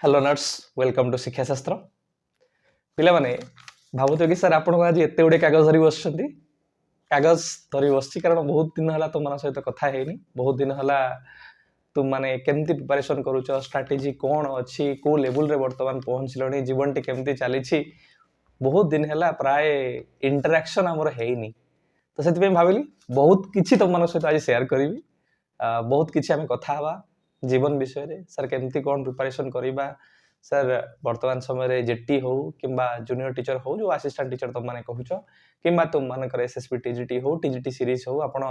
Hello learners, welcome to ଶିକ୍ଷାଶାସ୍ତ୍ର। ପିଲାମାନେ, ଭାବୁଥିବେ କି ସାର୍, ଆପଣଙ୍କ ଆଜି ଏତେ ଗୁଡ଼ିଏ କାଗଜ ଧରି ବସିଛନ୍ତି। କାଗଜ ଧରି ବସିଛି କାରଣ ବହୁତ ଦିନ ହେଲା ତୁମମାନଙ୍କ ସହିତ କଥା ହେଇନି। ବହୁତ ଦିନ ହେଲା ତୁମମାନେ କେମିତି ପ୍ରିପାରେସନ୍ କରୁଛ, ଷ୍ଟ୍ରାଟେଜି କ'ଣ ଅଛି, କେଉଁ ଲେବୁଲରେ ବର୍ତ୍ତମାନ ପହଞ୍ଚିଲଣି, ଜୀବନଟି କେମିତି ଚାଲିଛି, ବହୁତ ଦିନ ହେଲା ପ୍ରାୟ ଇଣ୍ଟରାକ୍ସନ୍ ଆମର ହେଇନି। ତ ସେଥିପାଇଁ ଭାବିଲି ବହୁତ କିଛି ତୁମମାନଙ୍କ ସହିତ ଆଜି ସେୟାର କରିବି। ବହୁତ କିଛି ଆମେ କଥା ହେବା ଜୀବନ ବିଷୟରେ। ସାର୍, କେମିତି କ'ଣ ପ୍ରିପାରେସନ୍ କରିବା? ସାର୍, ବର୍ତ୍ତମାନ ସମୟରେ ଜେଟି ହଉ କିମ୍ବା ଜୁନିୟର ଟିଚର ହଉ, ଯେଉଁ ଆସିଷ୍ଟାଣ୍ଟ ଟିଚର ତୁମମାନେ କହୁଛ, କିମ୍ବା ତୁମମାନଙ୍କର ଏସ୍ଏସ୍ବି ଟିଜିଟି ହଉ, ଟିଜିଟି ସିରିଜ୍ ହଉ, ଆପଣ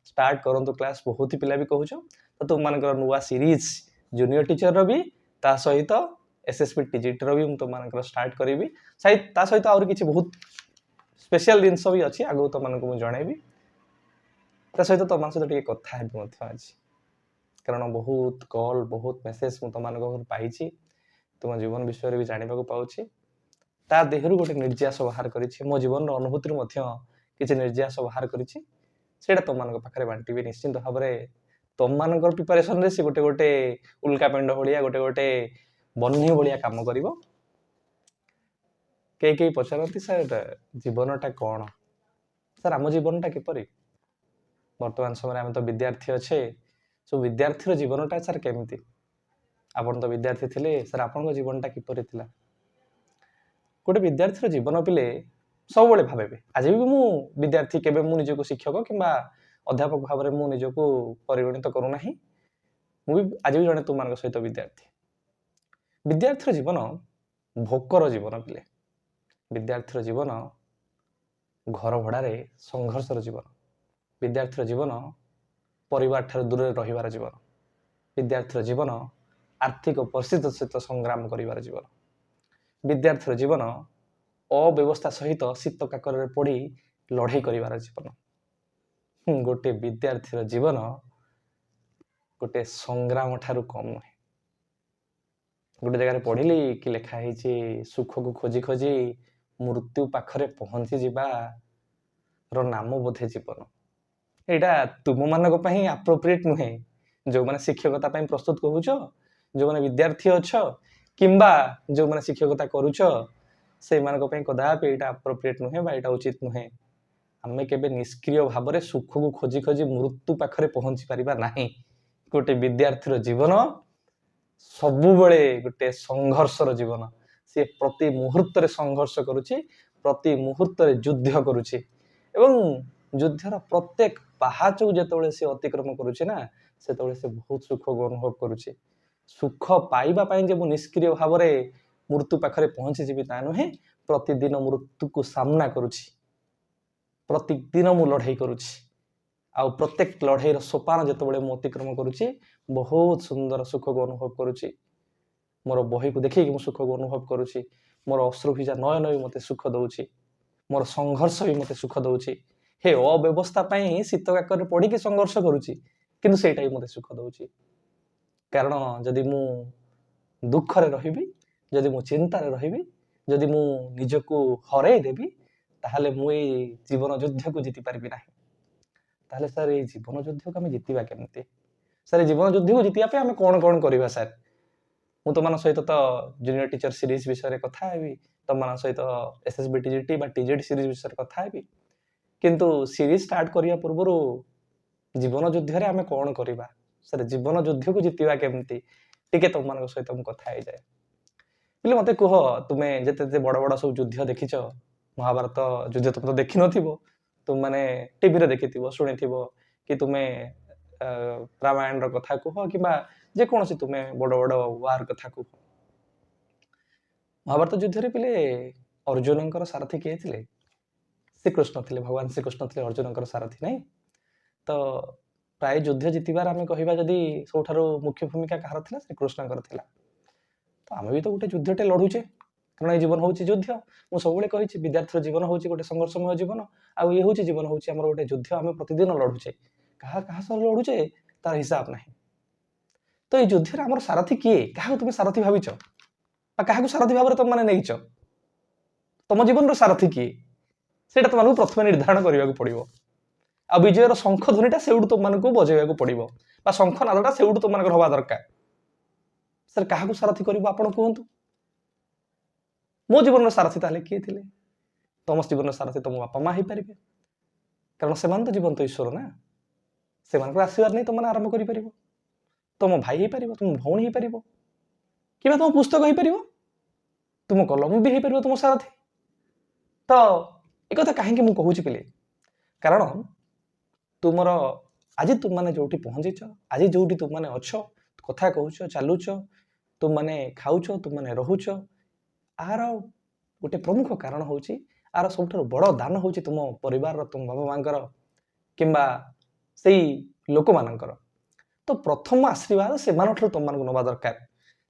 ଷ୍ଟାର୍ଟ କରନ୍ତୁ କ୍ଲାସ୍, ବହୁତ ହି ପିଲା ବି କହୁଛ। ତ ତୁମମାନଙ୍କର ନୂଆ ସିରିଜ୍ ଜୁନିୟର ଟିଚରର ବି, ତା ସହିତ ଏସ୍ଏସ୍ବି ଟିଜିଟିର ବି ମୁଁ ତୁମମାନଙ୍କର ଷ୍ଟାର୍ଟ କରିବି। ତା ସହିତ ଆହୁରି କିଛି ବହୁତ ସ୍ପେଶିଆଲ ଜିନିଷ ବି ଅଛି, ଆଗକୁ ତୁମମାନଙ୍କୁ ମୁଁ ଜଣେଇବି। ତା ସହିତ ତୁମମାନଙ୍କ ସହିତ ଟିକେ କଥା ହେବି ମଧ୍ୟ ଆଜି, କାରଣ ବହୁତ କଲ୍, ବହୁତ ମେସେଜ ମୁଁ ତୁମମାନଙ୍କ ଘରୁ ପାଇଛି। ତୁମ ଜୀବନ ବିଷୟରେ ବି ଜାଣିବାକୁ ପାଉଛି। ତା ଦେହରୁ ଗୋଟେ ନିର୍ଯାସ ବାହାର କରିଛି। ମୋ ଜୀବନର ଅନୁଭୂତିରୁ ମଧ୍ୟ କିଛି ନିର୍ଯାସ ବାହାର କରିଛି। ସେଇଟା ତୁମମାନଙ୍କ ପାଖରେ ବାଣ୍ଟିବି। ନିଶ୍ଚିନ୍ତ ଭାବରେ ତୁମମାନଙ୍କର ପ୍ରିପାରେସନରେ ସେ ଗୋଟେ ଗୋଟେ ଉଲ୍କା ପିଣ୍ଡ ଭଳିଆ, ଗୋଟେ ଗୋଟେ ବହ୍ନି ଭଳିଆ କାମ କରିବ। କେହି କେହି ପଚାରନ୍ତି, ସାର୍, ଜୀବନଟା କ'ଣ? ସାର୍, ଆମ ଜୀବନଟା କିପରି? ବର୍ତ୍ତମାନ ସମୟରେ ଆମେ ତ ବିଦ୍ୟାର୍ଥୀ ଅଛେ। ସବୁ ବିଦ୍ୟାର୍ଥୀର ଜୀବନଟା ସାର୍ କେମିତି? ଆପଣ ତ ବିଦ୍ୟାର୍ଥୀ ଥିଲେ ସାର୍, ଆପଣଙ୍କ ଜୀବନଟା କିପରି ଥିଲା? ଗୋଟେ ବିଦ୍ୟାର୍ଥୀର ଜୀବନ ପିଲେ ସବୁବେଳେ ଭାବିବେ। ଆଜି ବି ମୁଁ ବିଦ୍ୟାର୍ଥୀ। କେବେ ମୁଁ ନିଜକୁ ଶିକ୍ଷକ କିମ୍ବା ଅଧ୍ୟାପକ ଭାବରେ ମୁଁ ନିଜକୁ ପରିଗଣିତ କରୁନାହିଁ। ମୁଁ ବି ଆଜି ବି ଜଣେ ତୁମମାନଙ୍କ ସହିତ ବିଦ୍ୟାର୍ଥୀ। ବିଦ୍ୟାର୍ଥୀର ଜୀବନ ଭୋକର ଜୀବନ ପିଲେ। ବିଦ୍ୟାର୍ଥୀର ଜୀବନ ଘର ଭଡ଼ାରେ ସଂଘର୍ଷର ଜୀବନ। ବିଦ୍ୟାର୍ଥୀର ଜୀବନ ପରିବାର ଠାରୁ ଦୂରରେ ରହିବାର ଜୀବନ। ବିଦ୍ୟାର୍ଥୀର ଜୀବନ ଆର୍ଥିକ ପରିସ୍ଥିତି ସହିତ ସଂଗ୍ରାମ କରିବାର ଜୀବନ। ବିଦ୍ୟାର୍ଥୀର ଜୀବନ ଅବ୍ୟବସ୍ଥା ସହିତ ଶୀତ କାକରରେ ପଡ଼ି ଲଢ଼େଇ କରିବାର ଜୀବନ। ଗୋଟେ ବିଦ୍ୟାର୍ଥୀର ଜୀବନ ଗୋଟେ ସଂଗ୍ରାମ ଠାରୁ କମ୍ ନୁହେଁ। ଗୋଟେ ଜାଗାରେ ପଢ଼ିଲି କି ଲେଖା ହେଇଛି, ସୁଖକୁ ଖୋଜି ଖୋଜି ମୃତ୍ୟୁ ପାଖରେ ପହଞ୍ଚି ଯିବାର ନାମ ବୋଧେ ଜୀବନ। ଏଇଟା ତୁମମାନଙ୍କ ପାଇଁ ଆପ୍ରୋପ୍ରିଏଟ୍ ନୁହେଁ। ଯେଉଁମାନେ ଶିକ୍ଷକତା ପାଇଁ ପ୍ରସ୍ତୁତ କହୁଛ, ଯେଉଁମାନେ ବିଦ୍ୟାର୍ଥୀ ଅଛ କିମ୍ବା ଯେଉଁମାନେ ଶିକ୍ଷକତା କରୁଛ, ସେଇମାନଙ୍କ ପାଇଁ କଦାପି ଏଇଟା ଆପ୍ରୋପ୍ରିଏଟ୍ ନୁହେଁ ବା ଏଇଟା ଉଚିତ ନୁହେଁ। ଆମେ କେବେ ନିଷ୍କ୍ରିୟ ଭାବରେ ସୁଖକୁ ଖୋଜି ଖୋଜି ମୃତ୍ୟୁ ପାଖରେ ପହଞ୍ଚି ପାରିବା ନାହିଁ। ଗୋଟେ ବିଦ୍ୟାର୍ଥୀର ଜୀବନ ସବୁବେଳେ ଗୋଟେ ସଂଘର୍ଷର ଜୀବନ। ସିଏ ପ୍ରତି ମୁହୂର୍ତ୍ତରେ ସଂଘର୍ଷ କରୁଛି, ପ୍ରତି ମୁହୂର୍ତ୍ତରେ ଯୁଦ୍ଧ କରୁଛି ଏବଂ ଯୁଦ୍ଧର ପ୍ରତ୍ୟେକ ପାହାଚକୁ ଯେତେବେଳେ ସେ ଅତିକ୍ରମ କରୁଛି ନା, ସେତେବେଳେ ସେ ବହୁତ ସୁଖକୁ ଅନୁଭବ କରୁଛି। ସୁଖ ପାଇବା ପାଇଁ ଯେ ମୁଁ ନିଷ୍କ୍ରିୟ ଭାବରେ ମୃତ୍ୟୁ ପାଖରେ ପହଞ୍ଚିଯିବି ତା ନୁହେଁ। ପ୍ରତିଦିନ ମୃତ୍ୟୁକୁ ସାମ୍ନା କରୁଛି, ପ୍ରତିଦିନ ମୁଁ ଲଢ଼େଇ କରୁଛି ଆଉ ପ୍ରତ୍ୟେକ ଲଢ଼େଇର ସୋପାନ ଯେତେବେଳେ ମୁଁ ଅତିକ୍ରମ କରୁଛି, ବହୁତ ସୁନ୍ଦର ସୁଖକୁ ଅନୁଭବ କରୁଛି। ମୋର ବହିକୁ ଦେଖିକି ମୁଁ ସୁଖକୁ ଅନୁଭବ କରୁଛି। ମୋର ଅଶ୍ରୁଭିଜା ନୟନ ବି ମୋତେ ସୁଖ ଦଉଛି। ମୋର ସଂଘର୍ଷ ବି ମୋତେ ସୁଖ ଦଉଛି। ହେ, ଅବ୍ୟବସ୍ଥା ପାଇଁ ଶୀତ କାକରରେ ପଡ଼ିକି ସଂଘର୍ଷ କରୁଛି, କିନ୍ତୁ ସେଇଟା ବି ମୋତେ ସୁଖ ଦଉଛି। କାରଣ ଯଦି ମୁଁ ଦୁଃଖରେ ରହିବି, ଯଦି ମୁଁ ଚିନ୍ତାରେ ରହିବି, ଯଦି ମୁଁ ନିଜକୁ ହରେଇ ଦେବି, ତାହେଲେ ମୁଁ ଏଇ ଜୀବନ ଯୁଦ୍ଧକୁ ଜିତି ପାରିବି ନାହିଁ। ତାହେଲେ ସାର୍, ଏଇ ଜୀବନ ଯୁଦ୍ଧକୁ ଆମେ ଜିତିବା କେମିତି? ସାର୍, ଏଇ ଜୀବନ ଯୁଦ୍ଧକୁ ଜିତିବା ପାଇଁ ଆମେ କ'ଣ କ'ଣ କରିବା? ସାର୍, ମୁଁ ତୁମମାନଙ୍କ ସହିତ ତ ଜୁନିୟର ଟିଚର ସିରିଜ୍ ବିଷୟରେ କଥା ହେବି, ତୁମମାନଙ୍କ ସହିତ ଏସ୍ଏସ୍ବି ଟିଜିଟି ବା ଟିଜିଟି ସିରିଜ୍ ବିଷୟରେ କଥା ହେବି। କିନ୍ତୁ ସିରିଜ୍ ଷ୍ଟାର୍ଟ କରିବା ପୂର୍ବରୁ ଜୀବନ ଯୁଦ୍ଧରେ ଆମେ କ'ଣ କରିବା ସାର୍, ଜୀବନ ଯୁଦ୍ଧକୁ ଜିତିବା କେମିତି, ଟିକେ ତୁମମାନଙ୍କ ସହିତ ମୁଁ କଥା ହେଇଯାଏ। ହେଲେ ମୋତେ କୁହ, ତୁମେ ଯେତେ ଯେତେ ବଡ଼ ବଡ଼ ସବୁ ଯୁଦ୍ଧ ଦେଖିଛ, ମହାଭାରତ ଯୁଦ୍ଧ ତୁମେ ତ ଦେଖିନଥିବ, ତୁମମାନେ ଟିଭିରେ ଦେଖିଥିବ, ଶୁଣିଥିବ କି ତୁମେ ରାମାୟଣର କଥା କୁହ କିମ୍ବା ଯେକୌଣସି ତୁମେ ବଡ଼ ବଡ଼ ୱାର କଥା କୁହ, ମହାଭାରତ ଯୁଦ୍ଧରେ ପିଲେ ଅର୍ଜୁନଙ୍କର ସାରଥୀ କିଏ ଥିଲେ? ଶ୍ରୀକୃଷ୍ଣ ଥିଲେ। ଭଗବାନ ଶ୍ରୀକୃଷ୍ଣ ଥିଲେ ଅର୍ଜୁନଙ୍କର ସାରଥୀ, ନାଇଁ ତ? ପ୍ରାୟ ଯୁଦ୍ଧ ଜିତିବାର ଆମେ କହିବା ଯଦି, ସବୁଠାରୁ ମୁଖ୍ୟ ଭୂମିକା କାହାର ଥିଲା? ଶ୍ରୀକୃଷ୍ଣଙ୍କର ଥିଲା। ତ ଆମେ ବି ତ ଗୋଟେ ଯୁଦ୍ଧଟେ ଲଢୁଛେ, କାରଣ ଏଇ ଜୀବନ ହେଉଛି ଯୁଦ୍ଧ। ମୁଁ ସବୁବେଳେ କହିଛି, ବିଦ୍ୟାର୍ଥୀର ଜୀବନ ହେଉଛି ଗୋଟେ ସଂଘର୍ଷମୟ ଜୀବନ ଆଉ ଇଏ ହେଉଛି ଜୀବନ ହେଉଛି ଆମର ଗୋଟେ ଯୁଦ୍ଧ। ଆମେ ପ୍ରତିଦିନ ଲଢୁଛେ। କାହା କାହା ସହ ଲଢୁଛେ, ତାର ହିସାବ ନାହିଁ। ତ ଏଇ ଯୁଦ୍ଧରେ ଆମର ସାରଥୀ କିଏ? କାହାକୁ ତୁମେ ସାରଥୀ ଭାବିଛ ବା କାହାକୁ ସାରଥୀ ଭାବରେ ତମେ ମାନେ ନେଇଛ? ତମ ଜୀବନର ସାରଥୀ କିଏ, ସେଇଟା ତୁମମାନଙ୍କୁ ପ୍ରଥମେ ନିର୍ଦ୍ଧାରଣ କରିବାକୁ ପଡ଼ିବ। ଆଉ ବିଜୟର ଶଙ୍ଖ ଧ୍ୱନିଟା ସେଇଠୁ ତୁମମାନଙ୍କୁ ବଜେଇବାକୁ ପଡ଼ିବ ବା ଶଙ୍ଖ ନାଦଟା ସେଇଠୁ ତୁମମାନଙ୍କର ହବା ଦରକାର। ସାର୍ କାହାକୁ ସାରଥି କରିବ ଆପଣ କୁହନ୍ତୁ? ମୋ ଜୀବନର ସାରଥି ତାହେଲେ କିଏ ଥିଲେ? ତମ ଜୀବନର ସାରଥି ତମ ବାପା ମା ହେଇପାରିବେ, କାରଣ ସେମାନେ ତ ଜୀବନ୍ତ ଈଶ୍ୱର ନା। ସେମାନଙ୍କର ଆଶୀର୍ବାଦ ନେଇ ତମମାନେ ଆରମ୍ଭ କରିପାରିବ। ତମ ଭାଇ ହେଇପାରିବ, ତୁମ ଭଉଣୀ ହେଇପାରିବ, କିମ୍ବା ତମ ପୁସ୍ତକ ହେଇପାରିବ, ତୁମ କଲମ ବି ହେଇପାରିବ ତୁମ ସାରଥି। ତ ଏକଥା କାହିଁକି ମୁଁ କହୁଛି ପିଲେ? କାରଣ ତୁମର ଆଜି ତୁମମାନେ ଯୋଉଠି ପହଞ୍ଚିଛ, ଆଜି ଯୋଉଠି ତୁମମାନେ ଅଛ, କଥା କହୁଛ, ଚାଲୁଛ, ତୁମମାନେ ଖାଉଛ, ତୁମମାନେ ରହୁଛ, ଆର ଗୋଟେ ପ୍ରମୁଖ କାରଣ ହେଉଛି, ଆର ସବୁଠାରୁ ବଡ଼ ଦାନ ହେଉଛି ତୁମ ପରିବାରର, ତୁମ ବାବା ମାଙ୍କର କିମ୍ବା ସେଇ ଲୋକମାନଙ୍କର। ତ ପ୍ରଥମ ଆଶୀର୍ବାଦ ସେମାନଙ୍କଠାରୁ ତୁମମାନଙ୍କୁ ନେବା ଦରକାର।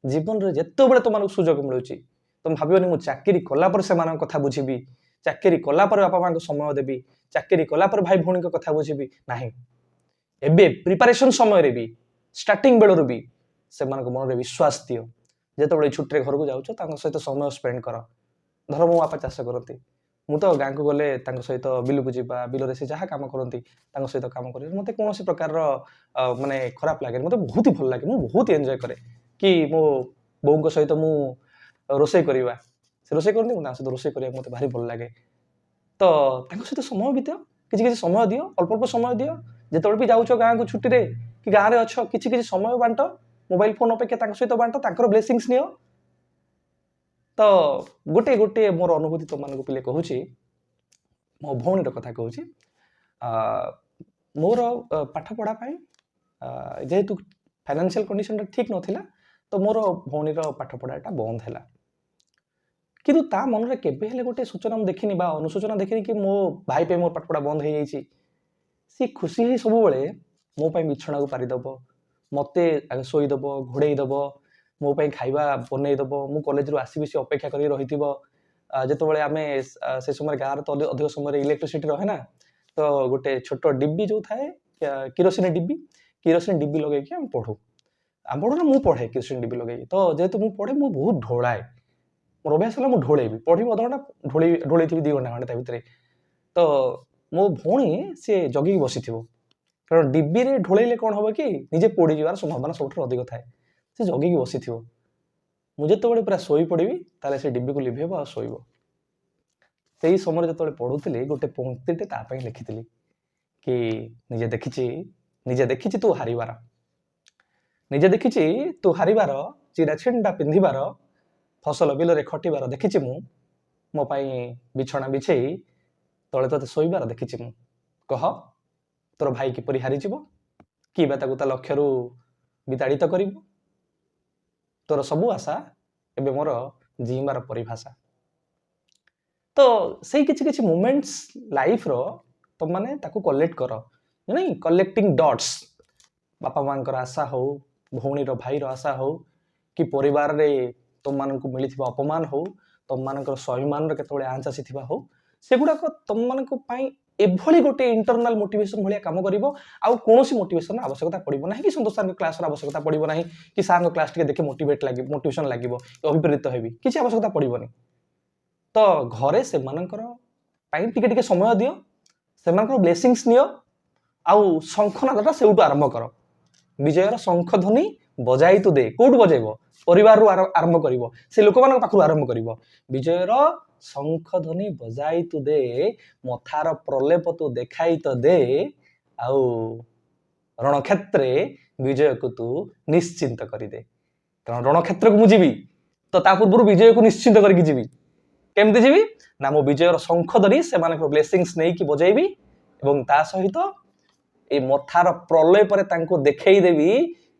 ଜୀବନରେ ଯେତେବେଳେ ତୁମମାନଙ୍କୁ ସୁଯୋଗ ମିଳୁଛି, ତୁମେ ଭାବିବନି ମୁଁ ଚାକିରି କଲା ପରେ ସେମାନଙ୍କ କଥା ବୁଝିବି, ଚାକିରି କଲା ପରେ ବାପା ମାଙ୍କୁ ସମୟ ଦେବି, ଚାକିରି କଲା ପରେ ଭାଇ ଭଉଣୀଙ୍କ କଥା ବୁଝିବି। ନାହିଁ, ଏବେ ପ୍ରିପାରେସନ ସମୟରେ ବି, ଷ୍ଟାର୍ଟିଂ ବେଳରୁ ବି ସେମାନଙ୍କ ମନରେ ବିଶ୍ୱାସ ଦିଅ। ଯେତେବେଳେ ଛୁଟିରେ ଘରକୁ ଯାଉଛ, ତାଙ୍କ ସହିତ ସମୟ ସ୍ପେଣ୍ଡ କର। ଧର ମୋ ବାପା ଚାଷ କରନ୍ତି, ମୁଁ ତ ଗାଁକୁ ଗଲେ ତାଙ୍କ ସହିତ ବିଲକୁ ଯିବା, ବିଲରେ ସେ ଯାହା କାମ କରନ୍ତି ତାଙ୍କ ସହିତ କାମ କରିବା, ମୋତେ କୌଣସି ପ୍ରକାରର ମାନେ ଖରାପ ଲାଗେନି। ମୋତେ ବହୁତ ହି ଭଲ ଲାଗେ, ମୁଁ ବହୁତ ଏନ୍ଜୟ କରେ କି ମୋ ବୋଉଙ୍କ ସହିତ ମୁଁ ରୋଷେଇ କରିବା। ସେ ରୋଷେଇ କରନ୍ତି, ମୁଁ ତାଙ୍କ ସହିତ ରୋଷେଇ କରିବାକୁ ମୋତେ ଭାରି ଭଲ ଲାଗେ। ତ ତାଙ୍କ ସହିତ ସମୟ ବିତାଅ, କିଛି କିଛି ସମୟ ଦିଅ, ଅଳ୍ପ ଅଳ୍ପ ସମୟ ଦିଅ। ଯେତେବେଳେ ବି ଯାଉଛ ଗାଁକୁ ଛୁଟିରେ କି ଗାଁରେ ଅଛ, କିଛି କିଛି ସମୟ ବାଣ୍ଟ। ମୋବାଇଲ ଫୋନ ଅପେକ୍ଷା ତାଙ୍କ ସହିତ ବାଣ୍ଟ, ତାଙ୍କର ବ୍ଲେସିଂସ୍ ନିଅ। ତ ଗୋଟେ ଗୋଟେ ମୋର ଅନୁଭୂତି ତୁମମାନଙ୍କୁ ପିଲେ କହୁଛି, ମୋ ଭଉଣୀର କଥା କହୁଛି। ମୋର ପାଠ ପଢ଼ା ପାଇଁ ଯେହେତୁ ଫାଇନାନ୍ସିଆଲ କଣ୍ଡିସନଟା ଠିକ୍ ନଥିଲା, ତ ମୋର ଭଉଣୀର ପାଠ ପଢ଼ାଟା ବନ୍ଦ ହେଲା। କିନ୍ତୁ ତା ମନରେ କେବେ ହେଲେ ଗୋଟେ ସୂଚନା ମୁଁ ଦେଖିନି ବା ଅନୁଶୋଚନା ଦେଖିନି କି ମୋ ଭାଇ ପାଇଁ ମୋର ପାଠପଢ଼ା ବନ୍ଦ ହେଇଯାଇଛି। ସିଏ ଖୁସି ହେଇ ସବୁବେଳେ ମୋ ପାଇଁ ବିଛଣାକୁ ପାରିଦେବ, ମୋତେ ଆଗେ ଶୋଇଦେବ, ଘୋଡ଼େଇ ଦେବ, ମୋ ପାଇଁ ଖାଇବା ବନେଇ ଦେବ। ମୁଁ କଲେଜରୁ ଆସିବି, ସେ ଅପେକ୍ଷା କରିକି ରହିଥିବ। ଯେତେବେଳେ ଆମେ ସେ ସମୟରେ ଗାଁରେ ତ ଅଧିକ ସମୟରେ ଇଲେକ୍ଟ୍ରିସିଟି ରହେ ନା, ତ ଗୋଟେ ଛୋଟ ଡିବି ଯୋଉ ଥାଏ, କିରୋସିନ ଡିବି, କିରୋସିନ ଡିବି ଲଗେଇକି ଆମେ ପଢ଼ୁ। ଆମେ ପଢ଼ୁ ନା, ମୁଁ ପଢ଼େ କିରୋସିନ ଡିବି ଲଗେଇକି। ତ ଯେହେତୁ ମୁଁ ପଢ଼େ, ମୁଁ ବହୁତ ଢୋଳାଏ। ମୋର ଅଭ୍ୟାସ ହେଲା ମୁଁ ଢୋଳେଇବି, ପଢ଼ିବି ଅଧଘଣ୍ଟା, ଢୋଳେଇଥିବି 2 ଘଣ୍ଟା ଖଣ୍ଡେ ତା ଭିତରେ। ତ ମୋ ଭଉଣୀ ସିଏ ଜଗିକି ବସିଥିବ, କାରଣ ଡିବିରେ ଢୋଳେଇଲେ କ'ଣ ହବ କି ନିଜେ ପୋଡ଼ିଯିବାର ସମ୍ଭାବନା ସବୁଠାରୁ ଅଧିକ ଥାଏ। ସେ ଜଗିକି ବସିଥିବ, ମୁଁ ଯେତେବେଳେ ପୁରା ଶୋଇପଡ଼ିବି, ତାହେଲେ ସେ ଡିବିକୁ ଲିଭେଇବ ଆଉ ଶୋଇବ। ସେଇ ସମୟରେ ଯେତେବେଳେ ପଢ଼ୁଥିଲି, ଗୋଟେ ପଙ୍କ୍ତିଟେ ତା ପାଇଁ ଲେଖିଥିଲି କି ନିଜେ ଦେଖିଛି, ନିଜେ ଦେଖିଛି ତୁ ହାରିବାର, ନିଜେ ଦେଖିଛି ତୁ ହାରିବାର, ଚିରା ଛିଣ୍ଡା ପିନ୍ଧିବାର, ଫସଲ ବିଲରେ ଖଟିବାର ଦେଖିଛି ମୁଁ, ମୋ ପାଇଁ ବିଛଣା ବିଛେଇ ତଳେ ତୋତେ ଶୋଇବାର ଦେଖିଛି ମୁଁ। କହ, ତୋର ଭାଇ କିପରି ହାରିଯିବ କି ବା ତାକୁ ତା ଲକ୍ଷ୍ୟରୁ ବିତାଡ଼ିତ କରିବ? ତୋର ସବୁ ଆଶା ଏବେ ମୋର ଜିଇଁବାର ପରିଭାଷା। ତ ସେଇ କିଛି କିଛି ମୁମେଣ୍ଟସ୍ ଲାଇଫର ତମମାନେ ତାକୁ କଲେକ୍ଟ କର, ନାଇଁ, କଲେକ୍ଟିଂ ଡଟ୍ସ। ବାପା ମାଙ୍କର ଆଶା ହଉ, ଭଉଣୀର ଭାଇର ଆଶା ହଉ, କି ପରିବାରରେ ତମମାନଙ୍କୁ ମିଳିଥିବା ଅପମାନ ହଉ, ତମମାନଙ୍କର ସ୍ୱାଭିମାନର କେତେବେଳେ ଆଞ୍ଚ ଆସିଥିବା ହଉ, ସେଗୁଡ଼ାକ ତମମାନଙ୍କ ପାଇଁ ଏଭଳି ଗୋଟେ ଇଣ୍ଟରନାଲ ମୋଟିଭେସନ ଭଳିଆ କାମ କରିବ, ଆଉ କୌଣସି ମୋଟିଭେସନ ଆବଶ୍ୟକତା ପଡ଼ିବ ନାହିଁ, କି ସନ୍ତୋଷ ସାର୍ଙ୍କ କ୍ଲାସର ଆବଶ୍ୟକତା ପଡ଼ିବ ନାହିଁ, କି ସାର୍ଙ୍କ କ୍ଲାସ ଟିକେ ଦେଖି ମୋଟିଭେଟ୍ ଲାଗିବ, ମୋଟିଭେସନ ଲାଗିବ, କି ଅଭିପ୍ରେରିତ ହେବି, କିଛି ଆବଶ୍ୟକତା ପଡ଼ିବନି। ତ ଘରେ ସେମାନଙ୍କର ପାଇଁ ଟିକେ ଟିକେ ସମୟ ଦିଅ, ସେମାନଙ୍କର ବ୍ଲେସିଂସ୍ ନିଅ, ଆଉ ଶଙ୍ଖନାଦଟା ସେଇଠୁ ଆରମ୍ଭ କର। ବିଜୟର ଶଙ୍ଖ ଧ୍ୱନି ବଜାଇ ତୁ ଦେ। କୋଉଠୁ ବଜେଇବ? ପରିବାରରୁ ଆରମ୍ଭ କରିବ, ସେ ଲୋକମାନଙ୍କ ପାଖରୁ ଆରମ୍ଭ କରିବ। ବିଜୟର ଶଙ୍ଖ ଧ୍ୱନି ବଜାଇ ତୁ ଦେ, ମଥାର ପ୍ରଲେପ ତୁ ଦେଖାଇ ତ ଦେ, ଆଉ ରଣକ୍ଷେତ୍ରେ ବିଜୟକୁ ତୁ ନିଶ୍ଚିନ୍ତ କରିଦେ। କାରଣ ରଣକ୍ଷେତ୍ରକୁ ମୁଁ ଯିବି, ତ ତା ପୂର୍ବରୁ ବିଜୟକୁ ନିଶ୍ଚିନ୍ତ କରିକି ଯିବି। କେମିତି ଯିବି ନା ମୋ ବିଜୟର ଶଙ୍ଖ ଧରି ସେମାନଙ୍କର ବ୍ଲେସିଂସ୍ ନେଇକି ବଜେଇବି ଏବଂ ତା ସହିତ ଏଇ ମଥାର ପ୍ରଲେପରେ ତାଙ୍କୁ ଦେଖେଇ ଦେବି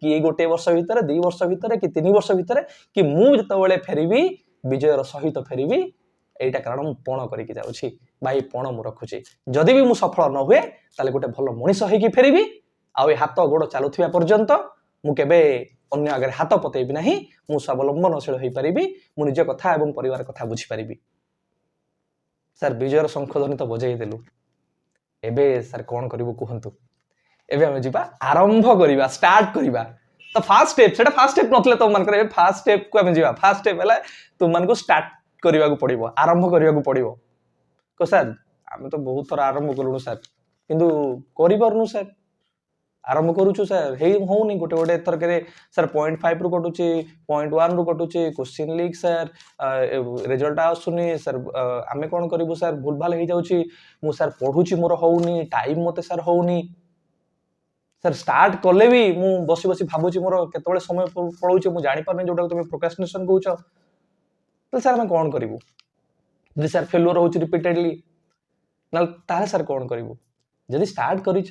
କି ଏଇ ଗୋଟେ ବର୍ଷ ଭିତରେ, 2 ବର୍ଷ ଭିତରେ କି 3 ବର୍ଷ ଭିତରେ କି ମୁଁ ଯେତେବେଳେ ଫେରିବି, ବିଜୟର ସହିତ ଫେରିବି। ଏଇଟା କାରଣ ମୁଁ ପଣ କରିକି ଯାଉଛି ବା ଏଇ ପଣ ମୁଁ ରଖୁଛି। ଯଦି ବି ମୁଁ ସଫଳ ନ ହୁଏ, ତାହେଲେ ଗୋଟେ ଭଲ ମଣିଷ ହେଇକି ଫେରିବି। ଆଉ ଏ ହାତ ଗୋଡ଼ ଚାଲୁଥିବା ପର୍ଯ୍ୟନ୍ତ ମୁଁ କେବେ ଅନ୍ୟ ଆଗରେ ହାତ ପତେଇବି ନାହିଁ। ମୁଁ ସ୍ୱାବଲମ୍ବନଶୀଳ ହେଇପାରିବି, ମୁଁ ନିଜ କଥା ଏବଂ ପରିବାର କଥା ବୁଝିପାରିବି। ସାର୍, ବିଜୟର ଶଙ୍ଖ ଧ୍ୱନି ତ ବଜେଇ ଦେଲୁ, ଏବେ ସାର୍ କ'ଣ କରିବୁ କୁହନ୍ତୁ? ଏବେ ଆମେ ଯିବା, ଆରମ୍ଭ କରିବା, ଷ୍ଟାର୍ଟ କରିବା। ତ ଫାର୍ଷ୍ଟ ଷ୍ଟେପ୍, ସେଟା ଫାର୍ଷ୍ଟ ଷ୍ଟେପ୍ ନଥିଲା ତମମାନଙ୍କର, ଏବେ ଫାର୍ଷ୍ଟ ଷ୍ଟେପ୍କୁ ଆମେ ଯିବା। ଫାର୍ଷ୍ଟ ଷ୍ଟେପ୍ ହେଲା ତୁମମାନଙ୍କୁ ଷ୍ଟାର୍ଟ କରିବାକୁ ପଡ଼ିବ, ଆରମ୍ଭ କରିବାକୁ ପଡ଼ିବ। ତ ସାର୍, ଆମେ ତ ବହୁତ ଥର ଆରମ୍ଭ କଲୁଣୁ ସାର୍, କିନ୍ତୁ କରିପାରୁନୁ ସାର୍। ଆରମ୍ଭ କରୁଛୁ ସାର୍, ହେଇ ହଉନି। ଗୋଟେ ଗୋଟେ ଥରକରେ ସାର୍ 0.5ରୁ କଟୁଛି, 0.1ରୁ କଟୁଛି, କୋଶ୍ଚିନ୍ ଲିକ୍ ସାର୍, ରେଜଲ୍ଟ ଆସୁନି ସାର୍, ଆମେ କ'ଣ କରିବୁ ସାର୍? ଭୁଲ ଭାଲ ହେଇଯାଉଛି। ମୁଁ ସାର୍ ପଢୁଛି, ମୋର ହଉନି, ଟାଇମ୍ ମୋତେ ସାର୍ ହଉନି ସାର୍। ଷ୍ଟାର୍ଟ କଲେ ବି ମୁଁ ବସି ବସି ଭାବୁଛି, ମୋର କେତେବେଳେ ସମୟ ପଳଉଛି ମୁଁ ଜାଣିପାରୁନି, ଯୋଉଟାକୁ ତୁମେ ପ୍ରୋକ୍ରାଷ୍ଟିନେସନ କହୁଛ। ତ ସାର୍, ଆମେ କ'ଣ କରିବୁ? ଯଦି ସାର୍ ଫେଲୁଅର ହଉଛି ରିପିଟେଡଲି ନହେଲେ, ତାହେଲେ ସାର୍ କ'ଣ କରିବୁ? ଯଦି ଷ୍ଟାର୍ଟ କରିଛ,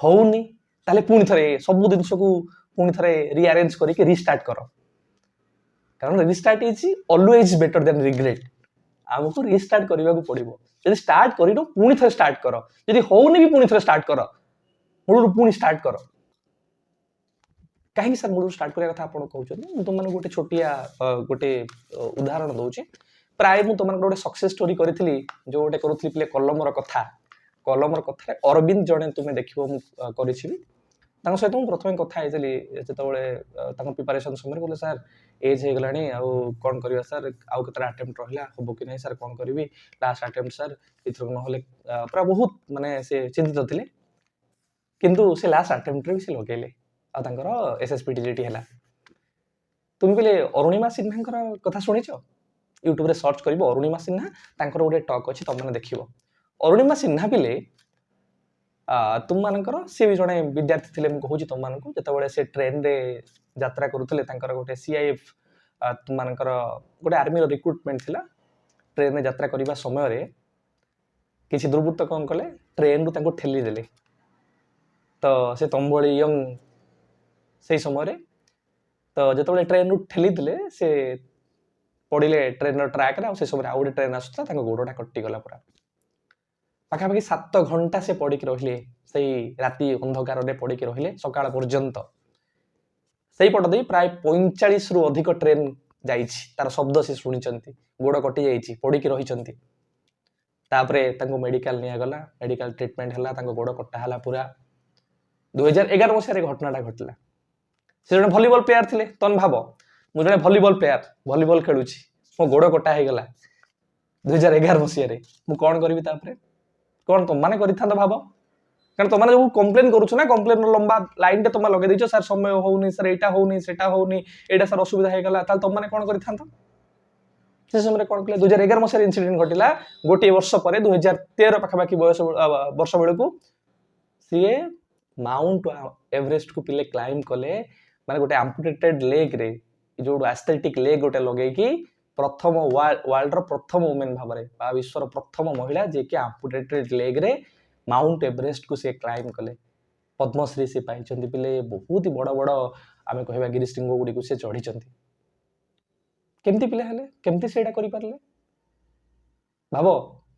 ହଉନି, ତାହେଲେ ପୁଣି ଥରେ ସବୁ ଜିନିଷକୁ ପୁଣି ଥରେ ରିଆରେଞ୍ଜ କରିକି ରିଷ୍ଟାର୍ଟ କର, କାରଣ restart is always better than regret। ଆମକୁ ରିଷ୍ଟାର୍ଟ କରିବାକୁ ପଡିବ। ଯଦି ଷ୍ଟାର୍ଟ କରିନ, ପୁଣି ଥରେ ଷ୍ଟାର୍ଟ କର। ଯଦି ହଉନି ବି, ପୁଣି ଥରେ ଷ୍ଟାର୍ଟ କର, ମୂଳରୁ ପୁଣି ଷ୍ଟାର୍ଟ କର। କାହିଁକି ସାର୍ ମୂଳରୁ ଷ୍ଟାର୍ଟ କରିବା କଥା ଆପଣ କହୁଛନ୍ତି? ମୁଁ ତୁମମାନଙ୍କୁ ଗୋଟେ ଛୋଟିଆ ଗୋଟେ ଉଦାହରଣ ଦଉଛି। ପ୍ରାୟ ମୁଁ ତୁମମାନଙ୍କର ଗୋଟେ ସକ୍ସେସ୍ ଷ୍ଟୋରି କରିଥିଲି, ଯୋଉ ଗୋଟେ କରୁଥିଲି ପିଲେ କଲମର କଥା। କଲମର କଥାରେ ଅରବିନ୍ଦ ଜଣେ, ତୁମେ ଦେଖିବ, ମୁଁ କରିଛି ବି। ତାଙ୍କ ସହିତ ମୁଁ ପ୍ରଥମେ କଥା ହେଇଥିଲି ଯେତେବେଳେ ତାଙ୍କ ପ୍ରିପାରେସନ୍ ସମୟରେ। କହିଲେ, "ସାର୍, ଏଜ୍ ହେଇଗଲାଣି, ଆଉ କ'ଣ କରିବା ସାର୍? ଆଉ କେତେଟା ଆଟେମ୍ପ୍ଟ ରହିଲା? ହବ କି ନାହିଁ ସାର୍? କ'ଣ କରିବି? ଲାଷ୍ଟ ଆଟେମ୍ପ୍ଟ ସାର୍, ଏଥରକ ନହେଲେ।" ପୁରା ବହୁତ ମାନେ ସେ ଚିନ୍ତିତ ଥିଲେ। କିନ୍ତୁ ସେ ଲାଷ୍ଟ ଆଟେମ୍ପ୍ଟରେ ବି ସେ ଲଗେଇଲେ ଆଉ ତାଙ୍କର SSP TGT ହେଲା। ତୁମେ କହିଲେ ଅରୁଣିମା ସିହ୍ନାଙ୍କର କଥା ଶୁଣିଛ? ୟୁଟ୍ୟୁବରେ ସର୍ଚ୍ଚ କରିବ ଅରୁଣିମା ସିହ୍ନା, ତାଙ୍କର ଗୋଟେ ଟକ୍ ଅଛି, ତମମାନେ ଦେଖିବ। ଅରୁଣିମା ସିହ୍ନା ପିଲେ ତୁମମାନଙ୍କର ସିଏ ବି ଜଣେ ବିଦ୍ୟାର୍ଥୀ ଥିଲେ। ମୁଁ କହୁଛି ତୁମମାନଙ୍କୁ, ଯେତେବେଳେ ସେ ଟ୍ରେନରେ ଯାତ୍ରା କରୁଥିଲେ, ତାଙ୍କର ଗୋଟେ ସିଆଇଏଫ୍ ତୁମମାନଙ୍କର ଗୋଟେ ଆର୍ମିର ରିକ୍ରୁଟମେଣ୍ଟ ଥିଲା। ଟ୍ରେନରେ ଯାତ୍ରା କରିବା ସମୟରେ କିଛି ଦୁର୍ବୃତ୍ତ କ'ଣ କଲେ? ଟ୍ରେନରୁ ତାଙ୍କୁ ଠେଲି ଦେଲେ। ତ ସେ ତମ ଭଳି ୟଙ୍ଗ ସେଇ ସମୟରେ। ତ ଯେତେବେଳେ ଟ୍ରେନରୁ ଠେଲି ଦେଲେ, ସେ ପଡ଼ିଲେ ଟ୍ରେନର ଟ୍ରାକରେ। ଆଉ ସେ ସମୟରେ ଆଉ ଗୋଟେ ଟ୍ରେନ ଆସୁଥିଲା, ତାଙ୍କ ଗୋଡ଼ଟା କଟିଗଲା ପୁରା। ପାଖାପାଖି 7 ଘଣ୍ଟା ସେ ପଡ଼ିକି ରହିଲେ, ସେଇ ରାତି ଅନ୍ଧକାରରେ ପଡ଼ିକି ରହିଲେ ସକାଳ ପର୍ଯ୍ୟନ୍ତ। ସେଇପଟ ଦେଇ ପ୍ରାୟ 45ରୁ ଅଧିକ ଟ୍ରେନ ଯାଇଛି, ତାର ଶବ୍ଦ ସେ ଶୁଣିଛନ୍ତି। ଗୋଡ଼ କଟି ଯାଇଛି, ପଡ଼ିକି ରହିଛନ୍ତି। ତାପରେ ତାଙ୍କୁ ମେଡିକାଲ ନିଆଗଲା, ମେଡିକାଲ ଟ୍ରିଟମେଣ୍ଟ ହେଲା, ତାଙ୍କ ଗୋଡ଼ କଟା ହେଲା ପୁରା। 2011 ମସିହାରେ ଘଟଣାଟା ଘଟିଲା। ସେ ଜଣେ ଭଲିବଲ ପ୍ଲେୟାର ଥିଲେ। ତମେ ଭାବ, ମୁଁ ଜଣେ ଭଲିବଲ ପ୍ଲେୟାର, ଭଲିବଲ ଖେଳୁଛି, ମୋ ଗୋଡ଼ କଟା ହେଇଗଲା 2011 ମସିହାରେ, ମୁଁ କ'ଣ କରିବି ତାପରେ? କ'ଣ ତମମାନେ କରିଥାନ୍ତ ଭାବ? କାରଣ ତମମାନେ ଯୋଉ କମ୍ପ୍ଲେନ କରୁଛ ନା, କମ୍ପ୍ଲେନର ଲମ୍ବା ଲାଇନଟେ ତମେ ଲଗେଇ ଦେଇଛ, ସାର୍ ସମୟ ହଉନି ସାର୍, ଏଇଟା ହଉନି, ସେଟା ହଉନି, ଏଇଟା ସାର୍ ଅସୁବିଧା ହେଇଗଲା, ତାହେଲେ ତମମାନେ କ'ଣ କରିଥାନ୍ତ ସେ ସମୟରେ? କ'ଣ କଲେ? 2011 ମସିହାରେ ଇନସିଡେଣ୍ଟ ଘଟିଲା। ଗୋଟିଏ ବର୍ଷ ପରେ 2013 ପାଖାପାଖି ବୟସ ବର୍ଷ ବେଳକୁ ସିଏ ମାଉଣ୍ଟ ଏଭରେଷ୍ଟକୁ ପିଲେ କ୍ଲାଇମ୍ବ କଲେ। ମାନେ ଗୋଟେ ଆମ୍ପୁଟେଟେଡ୍ ଲେଗ୍ରେ, ଯୋଉ ପ୍ରୋସ୍ଥେଟିକ୍ ଲେଗ୍ ଗୋଟେ ଲଗେଇକି, ପ୍ରଥମ ୱାର୍ଲଡର ପ୍ରଥମ ଓମେନ୍ ଭାବରେ ବା ବିଶ୍ୱର ପ୍ରଥମ ମହିଳା ଯିଏକି ଆମ୍ପୁଟେଟେଡ୍ ଲେଗ୍ରେ ମାଉଣ୍ଟ ଏଭରେଷ୍ଟକୁ ସେ କ୍ଲାଇମ୍ବ କଲେ। ପଦ୍ମଶ୍ରୀ ସେ ପାଇଛନ୍ତି ପିଲେ। ବହୁତ ବଡ଼ ବଡ଼ ଆମେ କହିବା ଗିରିଶୃଙ୍ଗ ଗୁଡ଼ିକୁ ସେ ଚଢ଼ିଛନ୍ତି। କେମିତି ପିଲା ହେଲେ? କେମିତି ସେଇଟା କରିପାରିଲେ? ଭାବ,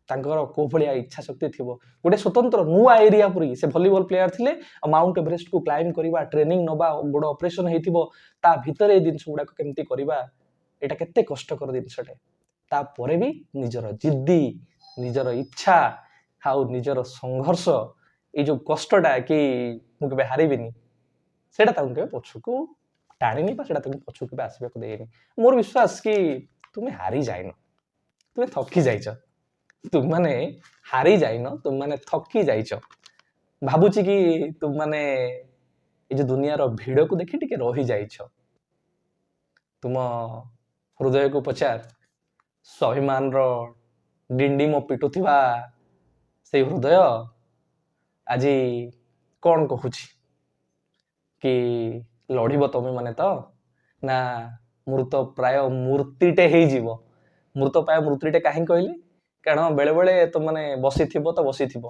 ତାଙ୍କର କୋଉ ଭଳିଆ ଇଚ୍ଛା ଶକ୍ତି ଥିବ। ଗୋଟେ ସ୍ୱତନ୍ତ୍ର ନୂଆ ଏରିଆ ପରି। ସେ ଭଲିବଲ ପ୍ଲେୟାର ଥିଲେ ଆଉ ମାଉଣ୍ଟ ଏଭରେଷ୍ଟକୁ କ୍ଲାଇମ୍ବ କରିବା, ଟ୍ରେନିଂ ନବା, ଗୋଡ଼ ଅପରେସନ ହେଇଥିବ, ତା ଭିତରେ ଏଇ ଜିନିଷ ଗୁଡାକ କେମିତି କରିବା, ଏଇଟା କେତେ କଷ୍ଟକର ଜିନିଷଟେ। ତାପରେ ବି ନିଜର ଜିଦ୍ଦି, ନିଜର ଇଚ୍ଛା ଆଉ ନିଜର ସଂଘର୍ଷ, ଏଇ ଯୋଉ କଷ୍ଟଟା କି ମୁଁ କେବେ ହାରିବିନି, ସେଇଟା ତାଙ୍କୁ କେବେ ପଛକୁ ଟାଣିନି ବା ସେଇଟା ତାଙ୍କୁ ପଛକୁ କେବେ ଆସିବାକୁ ଦେଇନି। ମୋର ବିଶ୍ୱାସ କି ତୁମେ ହାରି ଯାଇନ, ତୁମେ ଥକି ଯାଇଛ। ତୁମମାନେ ହାରି ଯାଇନ, ତୁମମାନେ ଥକି ଯାଇଛ। ଭାବୁଛି କି ତୁମମାନେ ଏଇ ଯୋଉ ଦୁନିଆର ଭିଡକୁ ଦେଖି ଟିକେ ରହିଯାଇଛ। ତୁମ ହୃଦୟକୁ ପଚାର, ସ୍ୱାଭିମାନର ଡିଣ୍ଡିମ ପିଟୁଥିବା ସେଇ ହୃଦୟ ଆଜି କ'ଣ କହୁଛି କି ଲଢିବ ତମେ ମାନେ ତ, ନା ମୃତ ପ୍ରାୟ ମୂର୍ତ୍ତିଟେ ହେଇଯିବ? ମୃତ ପ୍ରାୟ ମୂର୍ତ୍ତିଟେ କାହିଁକି କହିଲି? କାରଣ ବେଳେବେଳେ ତୁମମାନେ ବସିଥିବ ତ ବସିଥିବ,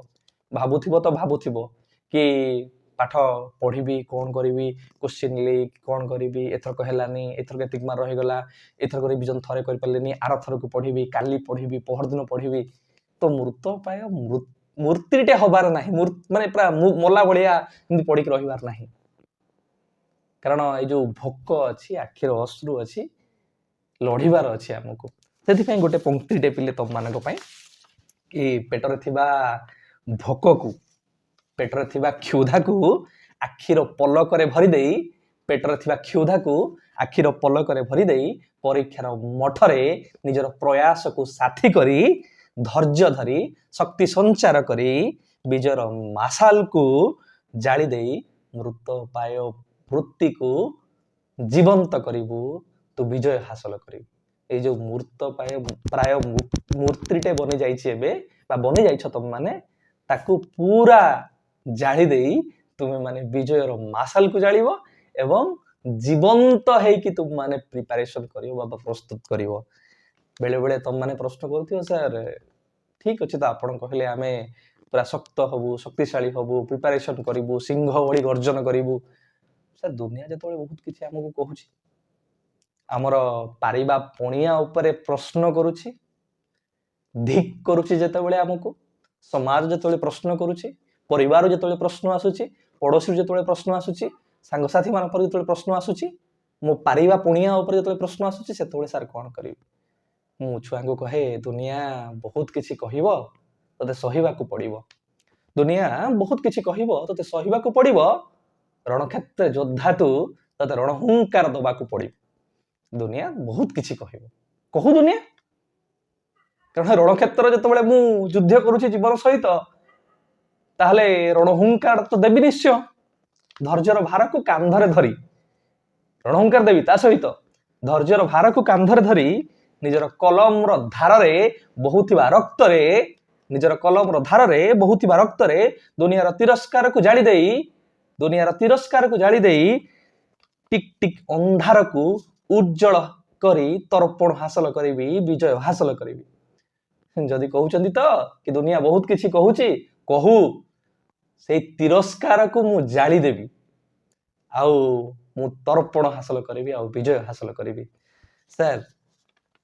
ଭାବୁଥିବ ତ ଭାବୁଥିବ କି ପାଠ ପଢିବି, କ'ଣ କରିବି, କୋଶ୍ଚିନ୍ ଲିକ୍, କ'ଣ କରିବି, ଏଥରକ ହେଲାନି, ଏଥରକ ଏତିକି ମାର୍କ ରହିଗଲା, ଏଥରକ ରିଭିଜନ ଥରେ କରିପାରିଲିନି, ଆର ଥରକୁ ପଢିବି, କାଲି ପଢିବି, ପହରଦିନ ପଢିବି। ତ ମୃତ ପ୍ରାୟ ମୂର୍ତ୍ତିଟେ ହବାର ନାହିଁ, ମାନେ ପୁରା ମଲା ଭଳିଆ ଏମିତି ପଡିକି ରହିବାର ନାହିଁ। କାରଣ ଏଇ ଯୋଉ ଭୋକ ଅଛି, ଆଖିର ଅଶ୍ରୁ ଅଛି, ଲଢିବାର ଅଛି ଆମକୁ। ସେଥିପାଇଁ ଗୋଟେ ପଙ୍କ୍ତିଟେ ପିଲେ ତମମାନଙ୍କ ପାଇଁ କି ପେଟରେ ଥିବା ଭୋକକୁ, ପେଟରେ ଥିବା କ୍ଷୁଧାକୁ ଆଖିର ପଲକରେ ଭରି ଦେଇ, ପେଟରେ ଥିବା କ୍ଷୁଧାକୁ ଆଖିର ପଲକରେ ଭରି ଦେଇ, ପରୀକ୍ଷାର ମଠରେ ନିଜର ପ୍ରୟାସକୁ ସାଥୀ କରି, ଧୈର୍ଯ୍ୟ ଧରି, ଶକ୍ତି ସଞ୍ଚାର କରି, ବିଜୟର ମାସାଲକୁ ଜାଳି ଦେଇ ମୃତ ପ୍ରାୟ ବୃତ୍ତିକୁ ଜୀବନ୍ତ କରିବୁ, ତୁ ବିଜୟ ହାସଲ କରିବୁ। ଏଇ ଯୋଉ ମୃତ ପ୍ରାୟ ମୂର୍ତ୍ତିଟେ ବନି ଯାଇଛି ଏବେ ବା ବନି ଯାଇଛ ତମମାନେ, ତାକୁ ପୁରା ଜାଳି ଦେଇ ତୁମେ ମାନେ ବିଜୟର ମାସାଲକୁ ଜାଳିବ ଏବଂ ଜୀବନ୍ତ ହେଇକି ତୁମମାନେ ପ୍ରିପାରେସନ କରିବ ବା ପ୍ରସ୍ତୁତ କରିବ। ବେଳେବେଳେ ତମମାନେ ପ୍ରଶ୍ନ କରୁଥିବ, ସାର୍ ଠିକ ଅଛି ତ, ଆପଣ କହିଲେ ଆମେ ପୁରା ଶକ୍ତ ହବୁ, ଶକ୍ତିଶାଳୀ ହବୁ, ପ୍ରିପାରେସନ କରିବୁ, ସିଂହ ଭଳି ଗର୍ଜନ କରିବୁ। ସାର୍, ଦୁନିଆ ଯେତେବେଳେ ବହୁତ କିଛି ଆମକୁ କହୁଛି, ଆମର ପାରିବା ପଣିଆ ଉପରେ ପ୍ରଶ୍ନ କରୁଛି, ଧିକ୍ କରୁଛି, ଯେତେବେଳେ ଆମକୁ ସମାଜ ଯେତେବେଳେ ପ୍ରଶ୍ନ କରୁଛି, ପରିବାର ଯେତେବେଳେ ପ୍ରଶ୍ନ ଆସୁଛି, ପଡ଼ୋଶୀରୁ ଯେତେବେଳେ ପ୍ରଶ୍ନ ଆସୁଛି, ସାଙ୍ଗସାଥି ମାନଙ୍କର ଯେତେବେଳେ ପ୍ରଶ୍ନ ଆସୁଛି, ମୋ ପାରିବା ପଣିଆ ଉପରେ ଯେତେବେଳେ ପ୍ରଶ୍ନ ଆସୁଛି, ସେତେବେଳେ ସାର୍ କ'ଣ କରିବି? ମୁଁ ଛୁଆଙ୍କୁ କହେ, ଦୁନିଆ ବହୁତ କିଛି କହିବ, ତୋତେ ସହିବାକୁ ପଡ଼ିବ। ଦୁନିଆ ବହୁତ କିଛି କହିବ, ତୋତେ ସହିବାକୁ ପଡ଼ିବ। ରଣକ୍ଷେତ୍ରରେ ଯୋଦ୍ଧା ତୁ, ତୋତେ ରଣହୁଙ୍କାର ଦବାକୁ ପଡ଼ିବ। ଦୁନିଆ ବହୁତ କିଛି କହିବ, କହୁ ଦୁନିଆ। କାରଣ ରଣକ୍ଷେତ୍ର ଯେତେବେଳେ ମୁଁ ଯୁଦ୍ଧ କରୁଛି ଜୀବନ ସହିତ, ତାହେଲେ ରଣହୁଙ୍କାର ତ ଦେବି ନିଶ୍ଚୟ। ଧୈର୍ଯ୍ୟର ଭାରକୁ କାନ୍ଧରେ ଧରି ରଣହୁଙ୍କାର ଦେବି। ତା ସହିତ ଧୈର୍ଯ୍ୟର ଭାରକୁ କାନ୍ଧରେ ଧରି ନିଜର କଲମର ଧାରରେ ବହୁଥିବା ରକ୍ତରେ, ନିଜର କଲମର ଧାରରେ ବହୁଥିବା ରକ୍ତରେ ଦୁନିଆର ତିରସ୍କାରକୁ ଜାଳି ଦେଇ, ଦୁନିଆର ତିରସ୍କାରକୁ ଜାଳି ଦେଇ ଟିକ୍ ଟିକ୍ ଅନ୍ଧାରକୁ ଉଜ୍ଜଳ କରି ତର୍ପଣ ହାସଲ କରିବି, ବିଜୟ ହାସଲ କରିବି। ଯଦି କହୁଛନ୍ତି ତ କି ଦୁନିଆ ବହୁତ କିଛି କହୁଛି, କହୁ। ସେଇ ତିରସ୍କାରକୁ ମୁଁ ଜାଳିଦେବି ଆଉ ମୁଁ ତର୍ପଣ ହାସଲ କରିବି ଆଉ ବିଜୟ ହାସଲ କରିବି। ସାର୍,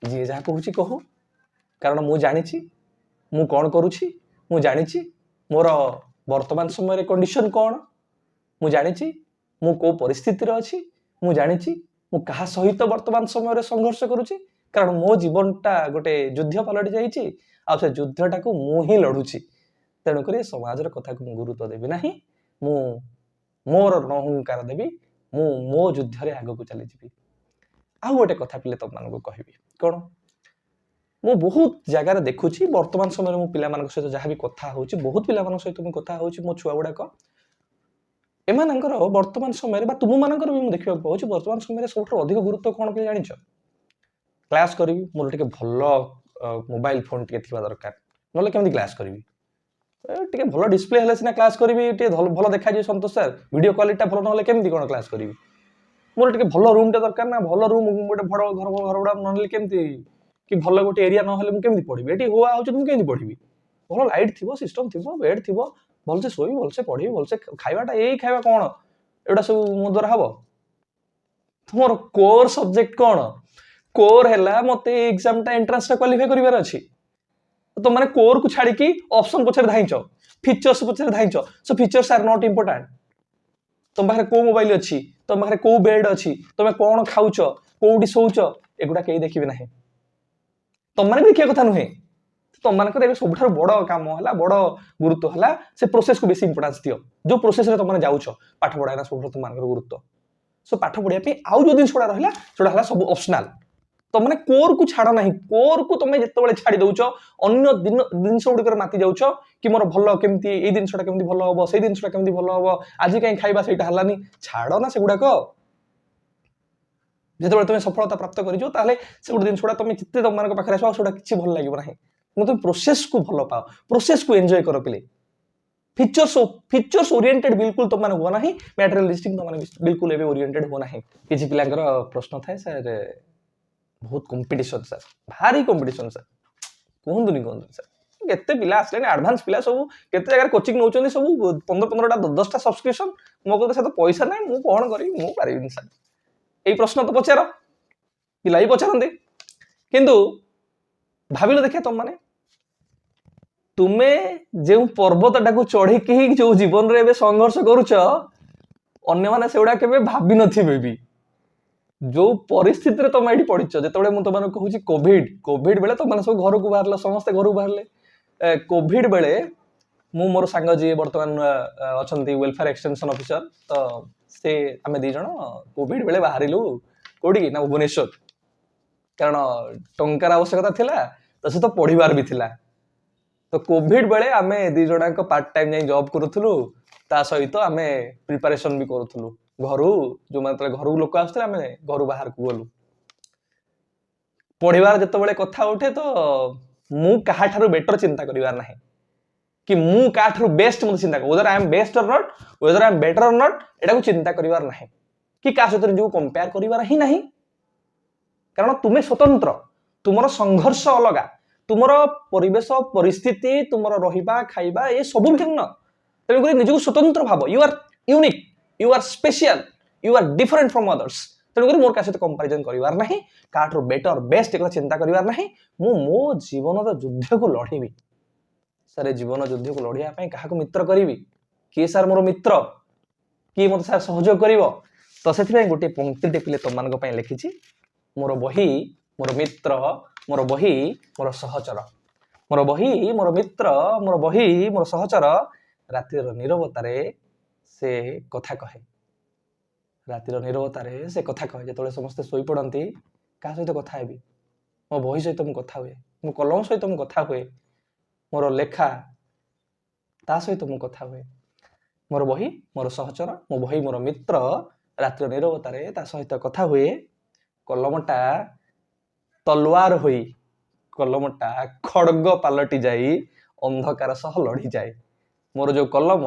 ଯିଏ ଯାହା କହୁଛି କହୁ, କାରଣ ମୁଁ ଜାଣିଛି ମୁଁ କ'ଣ କରୁଛି। ମୁଁ ଜାଣିଛି ମୋର ବର୍ତ୍ତମାନ ସମୟରେ କଣ୍ଡିସନ କ'ଣ। ମୁଁ ଜାଣିଛି ମୁଁ କୋଉ ପରିସ୍ଥିତିରେ ଅଛି। ମୁଁ ଜାଣିଛି ମୁଁ କାହା ସହିତ ବର୍ତ୍ତମାନ ସମୟରେ ସଂଘର୍ଷ କରୁଛି। କାରଣ ମୋ ଜୀବନଟା ଗୋଟେ ଯୁଦ୍ଧ ପାଲଟି ଯାଇଛି ଆଉ ସେ ଯୁଦ୍ଧଟାକୁ ମୁଁ ହିଁ ଲଢୁଛି। ତେଣୁକରି ସମାଜର କଥାକୁ ମୁଁ ଗୁରୁତ୍ୱ ଦେବି ନାହିଁ। ମୁଁ ମୋର ରଣହୁଙ୍କାର ଦେବି, ମୁଁ ମୋ ଯୁଦ୍ଧରେ ଆଗକୁ ଚାଲିଯିବି। ଆଉ ଗୋଟେ କଥା ପିଲେ ତମମାନଙ୍କୁ କହିବି। କ'ଣ? ମୁଁ ବହୁତ ଜାଗାରେ ଦେଖୁଛି, ବର୍ତ୍ତମାନ ସମୟରେ ମୁଁ ପିଲାମାନଙ୍କ ସହିତ ଯାହା ବି କଥା ହେଉଛି, ବହୁତ ପିଲାମାନଙ୍କ ସହିତ ମୁଁ କଥା ହେଉଛି, ମୋ ଛୁଆ ଗୁଡ଼ାକ, ଏମାନଙ୍କର ବର୍ତ୍ତମାନ ସମୟରେ ବା ତୁମମାନଙ୍କର ବି ମୁଁ ଦେଖିବାକୁ ପାଉଛି, ବର୍ତ୍ତମାନ ସମୟରେ ସବୁଠାରୁ ଅଧିକ ଗୁରୁତ୍ୱ କ'ଣ ପିଲା ଜାଣିଛ? କ୍ଲାସ୍ କରିବି, ମୋର ଟିକେ ଭଲ ମୋବାଇଲ ଫୋନ୍ ଟିକେ ଥିବା ଦରକାର, ନହେଲେ କେମିତି କ୍ଲାସ୍ କରିବି? ଟିକେ ଭଲ ଡିସପ୍ଲେ ହେଲେ ସିନା କ୍ଲାସ୍ କରିବି, ଟିକେ ଭଲ ଦେଖାଯିବ। ସନ୍ତୋଷ ସାର୍, ଭିଡ଼ିଓ କ୍ୱାଲିଟିଟା ଭଲ ନହେଲେ କେମିତି କ'ଣ କ୍ଲାସ୍ କରିବି? ମୋର ଟିକେ ଭଲ ରୁମ୍ଟେ ଦରକାର ନା, ଭଲ ରୁମ୍ ଗୋଟେ, ବଡ଼ ଘର, ଘର ଭଡ଼ା ନହେଲେ କେମିତି କି ଭଲ ଗୋଟେ ଏରିଆ ନହେଲେ ମୁଁ କେମିତି ପଢ଼ିବି? ଏଠି ହୋହା ହେଉଛି, ମୁଁ କେମିତି ପଢ଼ିବି? ଭଲ ଲାଇଟ୍ ଥିବ, ସିଷ୍ଟମ୍ ଥିବ, ବେଡ୍ ଥିବ, ଭଲସେ ଶୋଇବି, ଭଲସେ ପଢ଼ିବି, ଭଲସେ ଖାଇବାଟା, ଏଇ ଖାଇବା କ'ଣ, ଏଗୁଡ଼ା ସବୁ ମୋ ଦ୍ୱାରା ହବ? ତୁମର କୋର୍ ସବଜେକ୍ଟ କ'ଣ? କୋର୍ ହେଲା ମତେ ଏଇ ଏକ୍ଜାମଟା, ଏଣ୍ଟ୍ରାନ୍ସଟା କ୍ୱାଲିଫାଇ କରିବାର ଅଛି। ତମମାନେ କୋର୍କୁ ଛାଡ଼ିକି ଅପସନ୍ ପଛରେ ଧାଇଁଛ, ଫିଚର୍ସ ପଛରେ ଧାଇଁଛ। So features are not important. ତମ ପାଖରେ କୋଉ ମୋବାଇଲ ଅଛି, ତମ ପାଖରେ କୋଉ ବେଡ୍ ଅଛି, ତମେ କ'ଣ ଖାଉଛ, କୋଉଠି ଶୋଉଛ, ଏଗୁଡ଼ା କେହି ଦେଖିବେ ନାହିଁ। ତମମାନେ ବି ଦେଖିବା କଥା ନୁହେଁ। ତମମାନଙ୍କର ଏବେ ସବୁଠାରୁ ବଡ଼ କାମ ହେଲା, ବଡ଼ ଗୁରୁତ୍ୱ ହେଲା, ସେ ପ୍ରୋସେସକୁ ବେଶୀ ଇମ୍ପୋର୍ଟାନ୍ସ ଦିଅ, ଯୋଉ ପ୍ରୋସେସରେ ତମମାନେ ଯାଉଛ। ପାଠ ପଢା ହେଲା ସବୁଠାରୁ ତୁମମାନଙ୍କର ଗୁରୁତ୍ୱ। ସୋ ପାଠ ପଢିବା ପାଇଁ ଆଉ ଯୋଉ ଜିନିଷ ଗୁଡ଼ା ରହିଲା, ସେଗୁଡ଼ା ହେଲା ସବୁ ଅପସନାଲ। ତମମାନେ କୋରକୁ ଛାଡ଼ ନାହିଁ। କୋରକୁ ତମେ ଯେତେବେଳେ ଛାଡ଼ି ଦଉଛ, ଅନ୍ୟ ଦିନ ଜିନିଷ ଗୁଡ଼ିକରେ ମାତି ଯାଉଛ କି ମୋର ଭଲ କେମିତି, ଏଇ ଜିନିଷଟା କେମିତି ଭଲ ହବ, ସେଇ ଜିନିଷଟା କେମିତି ଭଲ ହବ, ଆଜି କାହିଁ ଖାଇବା ସେଇଟା ହେଲାନି, ଛାଡ଼ ନା ସେଗୁଡ଼ାକ। ଯେତେବେଳେ ତମେ ସଫଳତା ପ୍ରାପ୍ତ କରିଯିବ, ତାହେଲେ ସେ ଗୋଟେ ଜିନିଷ ଗୁଡ଼ା ତମେ ଯେତେ ତମମାନଙ୍କ ପାଖରେ ଆସିବ, ଆଉ ସେଗୁଡ଼ା କିଛି ଭଲ ଲାଗିବ ନାହିଁ। କିନ୍ତୁ ତମେ ପ୍ରୋସେସକୁ ଭଲ ପାଅ, ପ୍ରୋସେସକୁ ଏନ୍ଜୟ କର ପିଲେ। ଫିଚର୍ସ ଫିଚର୍ସ ଓରିଏଣ୍ଟେଡ୍ ବିଲକୁଲ ତମମାନେ ହୁଅ ନାହିଁ। ମ୍ୟାଟେରିଆଲିଷ୍ଟିକ୍ ତମମାନେ ବିଲକୁଲ ଏବେ ଓରିଏଣ୍ଟେଡ୍ ହୁଅ ନାହିଁ। କିଛି ପିଲାଙ୍କର ପ୍ରଶ୍ନ ଥାଏ, ସାର୍ ବହୁତ କମ୍ପିଟିସନ ସାର୍, ଭାରି କମ୍ପିଟିସନ ସାର୍, କୁହନ୍ତୁନି କୁହନ୍ତୁନି ସାର୍। କେତେ ପିଲା ଆସିଲେଣି, ଆଡଭାନ୍ସ ପିଲା ସବୁ କେତେ ଜାଗାରେ କୋଚିଂ ନେଉଛନ୍ତି, ସବୁ 15 15ଟା, 10 10ଟା ସବସ୍କ୍ରିପସନ। ମୋ କତିରେ ସେତେ ପଇସା ନାହିଁ, ମୁଁ କ'ଣ କରିବି? ମୁଁ ପାରିବିନି ସାର୍। ଏଇ ପ୍ରଶ୍ନ ତ ପଚାର, ପିଲା ବି ପଚାରନ୍ତି। କିନ୍ତୁ ଭାବିଲ ଦେଖିଆ ତମମାନେ, ତୁମେ ଯେଉଁ ପର୍ବତଟାକୁ ଚଢିକି ଯୋଉ ଜୀବନରେ ଏବେ ସଂଘର୍ଷ କରୁଛ, ଅନ୍ୟମାନେ ସେଗୁଡା କେବେ ଭାବି ନଥିବେ ବି, ଯୋଉ ପରିସ୍ଥିତିରେ ତମେ ଏଠି ପଢିଛ। ଯେତେବେଳେ ମୁଁ ତମମାନଙ୍କୁ କହୁଛି କୋଭିଡ, କୋଭିଡ ବେଳେ ତମମାନେ ସବୁ ଘରକୁ ବାହାରିଲ, ସମସ୍ତେ ଘରକୁ ବାହାରିଲେ। କୋଭିଡ ବେଳେ ମୁଁ, ମୋର ସାଙ୍ଗ ଯିଏ ବର୍ତ୍ତମାନ ଅଛନ୍ତି ୱେଲଫେୟାର ଏକ୍ସଟେନସନ ଅଫିସର, ତ ସେ ଆମେ ଦି ଜଣ କୋଭିଡ ବେଳେ ବାହାରିଲୁ କୋଉଠିକି ନା ଭୁବନେଶ୍ୱର। କାରଣ ଟଙ୍କାର ଆବଶ୍ୟକତା ଥିଲା, ତା ସହିତ ପଢିବାର ବି ଥିଲା। ତ କୋଭିଡ ବେଳେ ଆମେ ଦି ଜଣଙ୍କ ପାର୍ଟ ଟାଇମ ଯାଇ ଜବ୍ କରୁଥିଲୁ। ତା ସହିତ ଆମେ ପ୍ରିପାରେସନ୍ ବି କରୁଥିଲୁ। ଘରୁ ଯେଉଁମାନେ ଯେତେବେଳେ ଘରକୁ ଲୋକ ଆସୁଥିଲେ, ଆମେ ଘରୁ ବାହାରକୁ ଗଲୁ। ପଢିବାର ଯେତେବେଳେ କଥା ଉଠେ, ତ ମୁଁ କାହାଠାରୁ ବେଟର ଚିନ୍ତା କରିବାର ନାହିଁ କି ମୁଁ କାହାଠାରୁ ବେଷ୍ଟ ମୋତେ ଚିନ୍ତା, whether I am best or not, whether I am better or not, ଏଟାକୁ ଚିନ୍ତା କରିବାର ନାହିଁ କି କାହା ସହିତ ନିଜକୁ କମ୍ପେୟାର କରିବାର ହିଁ ନାହିଁ। କାରଣ ତୁମେ ସ୍ୱତନ୍ତ୍ର, ତୁମର ସଂଘର୍ଷ ଅଲଗା, ତୁମର ପରିବେଶ, ପରିସ୍ଥିତି, ତୁମର ରହିବା ଖାଇବା ଏ ସବୁ ଭିନ୍ନ। ତେଣୁକରି ନିଜକୁ ସ୍ୱତନ୍ତ୍ର ଭାବ। You are unique, you are special, you are different from others. ତେଣୁକରି ମୋର କାହା ସହିତ କମ୍ପାରିଜନ କରିବାର ନାହିଁ, କାହାଠାରୁ ବେଟର, ବେଷ୍ଟ ଏକଥା ଚିନ୍ତା କରିବାର ନାହିଁ। ମୁଁ ମୋ ଜୀବନର ଯୁଦ୍ଧକୁ ଲଢ଼ିବି। ସାର୍, ଏ ଜୀବନ ଯୁଦ୍ଧକୁ ଲଢ଼ିବା ପାଇଁ କାହାକୁ ମିତ୍ର କରିବି? କିଏ ସାର୍ ମୋର ମିତ୍ର? କିଏ ମୋତେ ସାର୍ ସହଯୋଗ କରିବ? ତ ସେଥିପାଇଁ ଗୋଟିଏ ପଙ୍କ୍ତିଟେ ପିଲେ ତମମାନଙ୍କ ପାଇଁ ଲେଖିଛି। ମୋର ବହି ମୋର ମିତ୍ର, ମୋର ବହି ମୋର ସହଚର। ମୋର ବହି ମୋର ମିତ୍ର, ମୋର ବହି ମୋର ସହଚର। ରାତିର ନିରବତାରେ ସେ କଥା କହେ। ରାତିର ନିରବତାରେ ସେ କଥା କହେ। ଯେତେବେଳେ ସମସ୍ତେ ଶୋଇପଡ଼ନ୍ତି, କାହା ସହିତ କଥା ହେବି? ମୋ ବହି ସହିତ ମୁଁ କଥା ହୁଏ, ମୋ କଲମ ସହିତ ମୁଁ କଥା ହୁଏ, ମୋର ଲେଖା, ତା ସହିତ ମୁଁ କଥା ହୁଏ। ମୋର ବହି ମୋର ସହଚର, ମୋ ବହି ମୋର ମିତ୍ର। ରାତିର ନିରବତାରେ ତା ସହିତ କଥା ହୁଏ। କଲମଟା ତଲୱାର ହୋଇ, କଲମଟା ଖଡ଼ଗ ପାଲଟି ଯାଇ ଅନ୍ଧକାର ସହ ଲଢ଼ିଯାଏ। ମୋର ଯୋଉ କଲମ,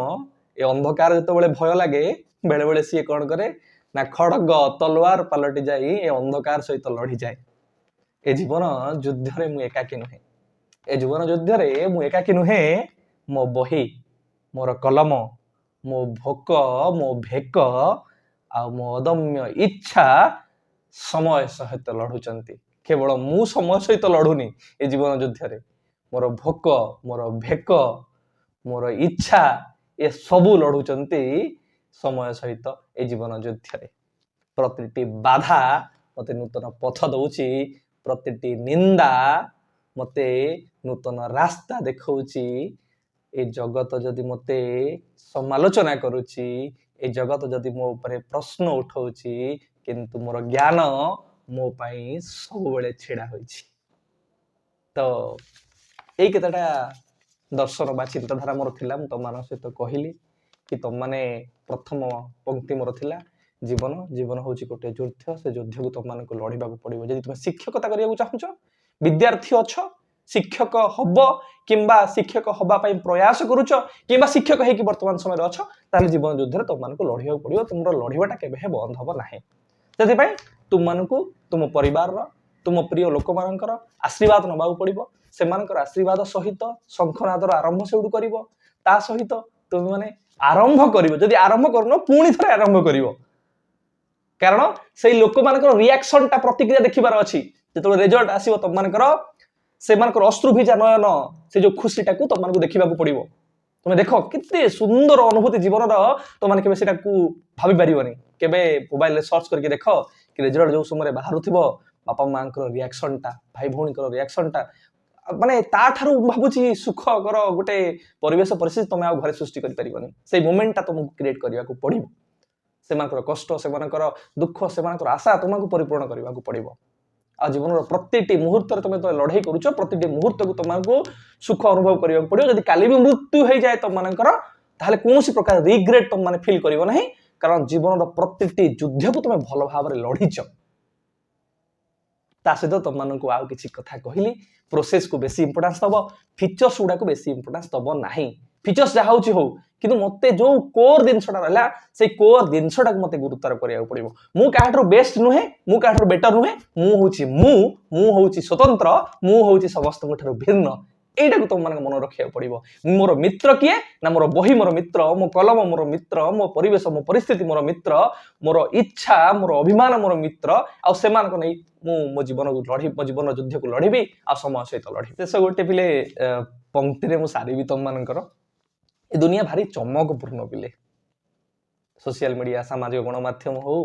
ଏ ଅନ୍ଧକାର ଯେତେବେଳେ ଭୟ ଲାଗେ, ବେଳେବେଳେ ସିଏ କ'ଣ କରେ ନା ଖଡ଼ଗ ତଲୱାର ପାଲଟି ଯାଇ ଏ ଅନ୍ଧକାର ସହିତ ଲଢ଼ିଯାଏ। ଏ ଜୀବନ ଯୁଦ୍ଧରେ ମୁଁ ଏକାକୀ ନୁହେଁ। ଏ ଜୀବନ ଯୁଦ୍ଧରେ ମୁଁ ଏକାକୀ ନୁହେଁ। ମୋ ବହି, ମୋର କଲମ, ମୋ ଭୋକ, ମୋ ଭେକ ଆଉ ମୋ ଅଦମ୍ୟ ଇଚ୍ଛା ସମୟ ସହିତ ଲଢୁଛନ୍ତି। କେବଳ ମୁଁ ସମୟ ସହିତ ଲଢୁନି। ଏ ଜୀବନ ଯୁଦ୍ଧରେ ମୋର ଭୋକ, ମୋର ଭେକ, ମୋର ଇଚ୍ଛା, ଏ ସବୁ ଲଢୁଛନ୍ତି ସମୟ ସହିତ। ଏ ଜୀବନ ଯୁଦ୍ଧରେ ପ୍ରତିଟି ବାଧା ମୋତେ ନୂତନ ପଥ ଦଉଛି, ପ୍ରତିଟି ନିନ୍ଦା ମୋତେ ନୂତନ ରାସ୍ତା ଦେଖାଉଛି। ଏ ଜଗତ ଯଦି ମୋତେ ସମାଲୋଚନା କରୁଛି, ଏ ଜଗତ ଯଦି ମୋ ଉପରେ ପ୍ରଶ୍ନ ଉଠଉଛି, କିନ୍ତୁ ମୋର ଜ୍ଞାନ ମୋ ପାଇଁ ସବୁବେଳେ ଛିଡ଼ା ହୋଇଛି। ତ ଏଇ କେତେଟା ଦର୍ଶନ ବା ଚିନ୍ତାଧାରା ମୋର ଥିଲା, ମୁଁ ତମମାନଙ୍କ ସହିତ କହିଲି କି ତମମାନେ, ପ୍ରଥମ ପଙ୍କ୍ତି ମୋର ଥିଲା ଜୀବନ। ଜୀବନ ହେଉଛି ଗୋଟେ ଯୁଦ୍ଧ। ସେ ଯୁଦ୍ଧକୁ ତମମାନଙ୍କୁ ଲଢ଼ିବାକୁ ପଡ଼ିବ। ଯଦି ତୁମେ ଶିକ୍ଷକତା କରିବାକୁ ଚାହୁଁଛ, ବିଦ୍ୟାର୍ଥୀ ଅଛ, ଶିକ୍ଷକ ହବ କିମ୍ବା ଶିକ୍ଷକ ହବା ପାଇଁ ପ୍ରୟାସ କରୁଛ କିମ୍ବା ଶିକ୍ଷକ ହେଇକି ବର୍ତ୍ତମାନ ସମୟରେ ଅଛ, ତାହେଲେ ଜୀବନ ଯୁଦ୍ଧରେ ତମମାନଙ୍କୁ ଲଢ଼ିବାକୁ ପଡ଼ିବ। ତୁମର ଲଢ଼ିବାଟା କେବେ ହେଲେ ବନ୍ଦ ହବ ନାହିଁ। ସେଥିପାଇଁ ତୁମମାନଙ୍କୁ ତୁମ ପରିବାରର, ତୁମ ପ୍ରିୟ ଲୋକମାନଙ୍କର ଆଶୀର୍ବାଦ ନେବାକୁ ପଡ଼ିବ। ସେମାନଙ୍କର ଆଶୀର୍ବାଦ ସହିତ ଶଙ୍ଖନାଦର ଆରମ୍ଭ ସେଇଠୁ କରିବ। ତା ସହିତ ତୁମେମାନେ ଆରମ୍ଭ କରିବ। ଯଦି ଆରମ୍ଭ କରୁନ, ପୁଣି ଥରେ ଆରମ୍ଭ କରିବ। କାରଣ ସେଇ ଲୋକମାନଙ୍କର ରିଆକ୍ସନଟା, ପ୍ରତିକ୍ରିୟା ଦେଖିବାର ଅଛି। ଯେତେବେଳେ ରେଜଲ୍ଟ ଆସିବ ତମମାନଙ୍କର, ସେମାନଙ୍କର ଅଶ୍ରୁ ଭିଜା ନୟନ, ସେ ଯୋଉ ଖୁସିଟାକୁ ତମମାନଙ୍କୁ ଦେଖିବାକୁ ପଡିବ। ତମେ ଦେଖ, କେତେ ସୁନ୍ଦର ଅନୁଭୂତି ଜୀବନର। ତମମାନେ କେବେ ସେଟାକୁ ଭାବି ପାରିବନି। କେବେ ମୋବାଇଲରେ ସର୍ଚ୍ଚ କରିକି ଦେଖ କି ରେଜଲ୍ଟ ଯୋଉ ସମୟରେ ବାହାରୁଥିବ, ବାପା ମାଙ୍କର ରିଆକ୍ସନଟା, ଭାଇ ଭଉଣୀଙ୍କର ରିଆକ୍ସନଟା, ମାନେ ତାଠାରୁ ମୁଁ ଭାବୁଛି ସୁଖକର ଗୋଟେ ପରିବେଶ, ପରିସ୍ଥିତି ତମେ ଆଉ ଘରେ ସୃଷ୍ଟି କରିପାରିବନି। ସେଇ ମୋମେଣ୍ଟଟା ତମକୁ କ୍ରିଏଟ କରିବାକୁ ପଡିବ। ସେମାନଙ୍କର କଷ୍ଟ, ସେମାନଙ୍କର ଦୁଃଖ, ସେମାନଙ୍କର ଆଶା ତୁମକୁ ପରିପୂରଣ କରିବାକୁ ପଡିବ। ଆଉ ଜୀବନର ପ୍ରତିଟି ମୁହୂର୍ତ୍ତରେ ତମେ ଯେତେବେଳେ ଲଢେଇ କରୁଛ, ପ୍ରତିଟି ମୁହୂର୍ତ୍ତକୁ ତମକୁ ସୁଖ ଅନୁଭବ କରିବାକୁ ପଡିବ। ଯଦି କାଲି ବି ମୃତ୍ୟୁ ହେଇଯାଏ ତମମାନଙ୍କର, ତାହେଲେ କୌଣସି ପ୍ରକାର ରିଗ୍ରେଟ ତମମାନେ ଫିଲ୍ କରିବ ନାହିଁ। କାରଣ ଜୀବନର ପ୍ରତିଟି ଯୁଦ୍ଧକୁ ତମେ ଭଲ ଭାବରେ ଲଢିଛ। ତା ସହିତ ତମମାନଙ୍କୁ ଆଉ କିଛି କଥା କହିଲି। ପ୍ରୋସେସକୁ ବେଶୀ ଇମ୍ପୋର୍ଟାନ୍ସ ଦବ, ଫିଚର୍ସ ଗୁଡାକୁ ବେଶୀ ଇମ୍ପୋର୍ଟାନ୍ସ ଦବ ନାହିଁ। ଫିଚର୍ସ ଯାହା ହଉଛି ହଉ, କିନ୍ତୁ ମତେ ଯୋଉ କୋର ଜିନିଷଟା ରହିଲା, ସେଇ କୋର ଜିନିଷଟାକୁ ମତେ ଗୁରୁତ୍ୱାରୋପ କରିବାକୁ ପଡିବ। ମୁଁ କାହାଠାରୁ ବେଷ୍ଟ ନୁହେଁ, ମୁଁ କାହାଠାରୁ ବେଟର ନୁହେଁ। ମୁଁ ହଉଛି ମୁଁ, ମୁଁ ହଉଛି ସ୍ୱତନ୍ତ୍ର, ମୁଁ ହଉଛି ସମସ୍ତଙ୍କ ଠାରୁ ଭିନ୍ନ। ଏଇଟାକୁ ତମମାନଙ୍କ ମନେ ରଖିବାକୁ ପଡିବ। ମୋର ମିତ୍ର କିଏ ନା ମୋର ବହି ମୋର ମିତ୍ର, ମୋ କଲମ ମୋର ମିତ୍ର, ମୋ ପରିବେଶ, ମୋ ପରିସ୍ଥିତି ମୋର ମିତ୍ର, ମୋର ଇଚ୍ଛା, ମୋର ଅଭିମାନ ମୋର ମିତ୍ର। ଆଉ ସେମାନଙ୍କ ନେଇ ମୁଁ ମୋ ଜୀବନକୁ ଲଢି, ମୋ ଜୀବନର ଯୁଦ୍ଧକୁ ଲଢିବି ଆଉ ସମୟ ସହିତ ଲଢିବି। ଶେଷ ଗୋଟେ ପିଲେ ପଙ୍କ୍ତିରେ ମୁଁ ସାରିବି ତମମାନଙ୍କର। ଏ ଦୁନିଆ ଭାରି ଚମକପୂର୍ଣ୍ଣ ପିଲେ। ସୋସିଆଲ ମିଡିଆ, ସାମାଜିକ ଗଣମାଧ୍ୟମ ହଉ,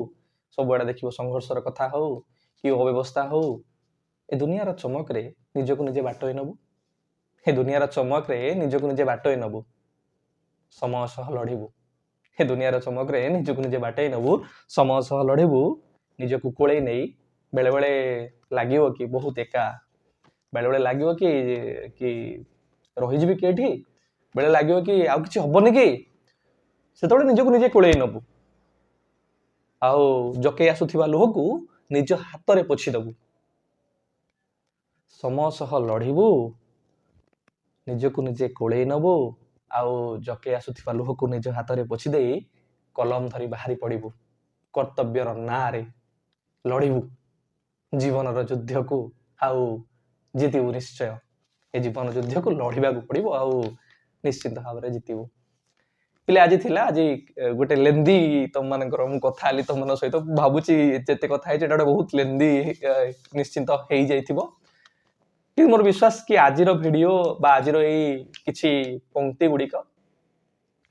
ସବୁଆଡେ ଦେଖିବ ସଂଘର୍ଷର କଥା ହଉ କି ଅବ୍ୟବସ୍ଥା ହଉ, ଏ ଦୁନିଆର ଚମକରେ ନିଜକୁ ନିଜେ ବାଟୋଇ ନେବୁ। ଏ ଦୁନିଆର ଚମକରେ ନିଜକୁ ନିଜେ ବାଟୋଇ ନେବୁ, ସମୟ ସହ ଲଢିବୁ। ଏ ଦୁନିଆର ଚମକରେ ନିଜକୁ ନିଜେ ବାଟେଇ ନେବୁ, ସମୟ ସହ ଲଢିବୁ, ନିଜକୁ କୋଳେଇ ନେଇ। ବେଳେବେଳେ ଲାଗିବ କି ବହୁତ ଏକା, ବେଳେବେଳେ ଲାଗିବ କି ରହିଯିବି କି ଏଠି, ବେଳେ ଲାଗିବ କି ଆଉ କିଛି ହବନି କି। ସେତେବେଳେ ନିଜକୁ ନିଜେ କୋଳେଇ ନେବୁ ଆଉ ଜକେଇ ଆସୁଥିବା ଲୁହକୁ ନିଜ ହାତରେ ପୋଛିଦେବୁ। ସମୟ ସହ ଲଢ଼ିବୁ, ନିଜକୁ ନିଜେ କୋଳେଇ ନେବୁ ଆଉ ଜକେଇ ଆସୁଥିବା ଲୁହକୁ ନିଜ ହାତରେ ପୋଛି ଦେଇ କଲମ ଧରି ବାହାରି ପଡ଼ିବୁ। କର୍ତ୍ତବ୍ୟର ନାଁରେ ଲଢ଼ିବୁ ଜୀବନର ଯୁଦ୍ଧକୁ ଆଉ ଜିତିବୁ ନିଶ୍ଚୟ। ଏ ଜୀବନ ଯୁଦ୍ଧକୁ ଲଢ଼ିବାକୁ ପଡ଼ିବ ଆଉ ନିଶ୍ଚିନ୍ତ ଭାବରେ ଜିତିବୁ। ପିଲେ, ଆଜି ଥିଲା, ଆଜି ଗୋଟେ ଲେନ୍ଦି ତମମାନଙ୍କର ମୁଁ କଥା ହେଲି ତମମାନଙ୍କ ସହିତ। ଭାବୁଛି ଯେତେ କଥା ହେଇଛି, ଏଇଟା ଗୋଟେ ବହୁତ ଲେନ୍ଦି ନିଶ୍ଚିନ୍ତ ହେଇଯାଇଥିବ। କିନ୍ତୁ ମୋର ବିଶ୍ୱାସ କି ଆଜିର ଭିଡ଼ିଓ ବା ଆଜିର ଏଇ କିଛି ପଙ୍କ୍ତି ଗୁଡ଼ିକ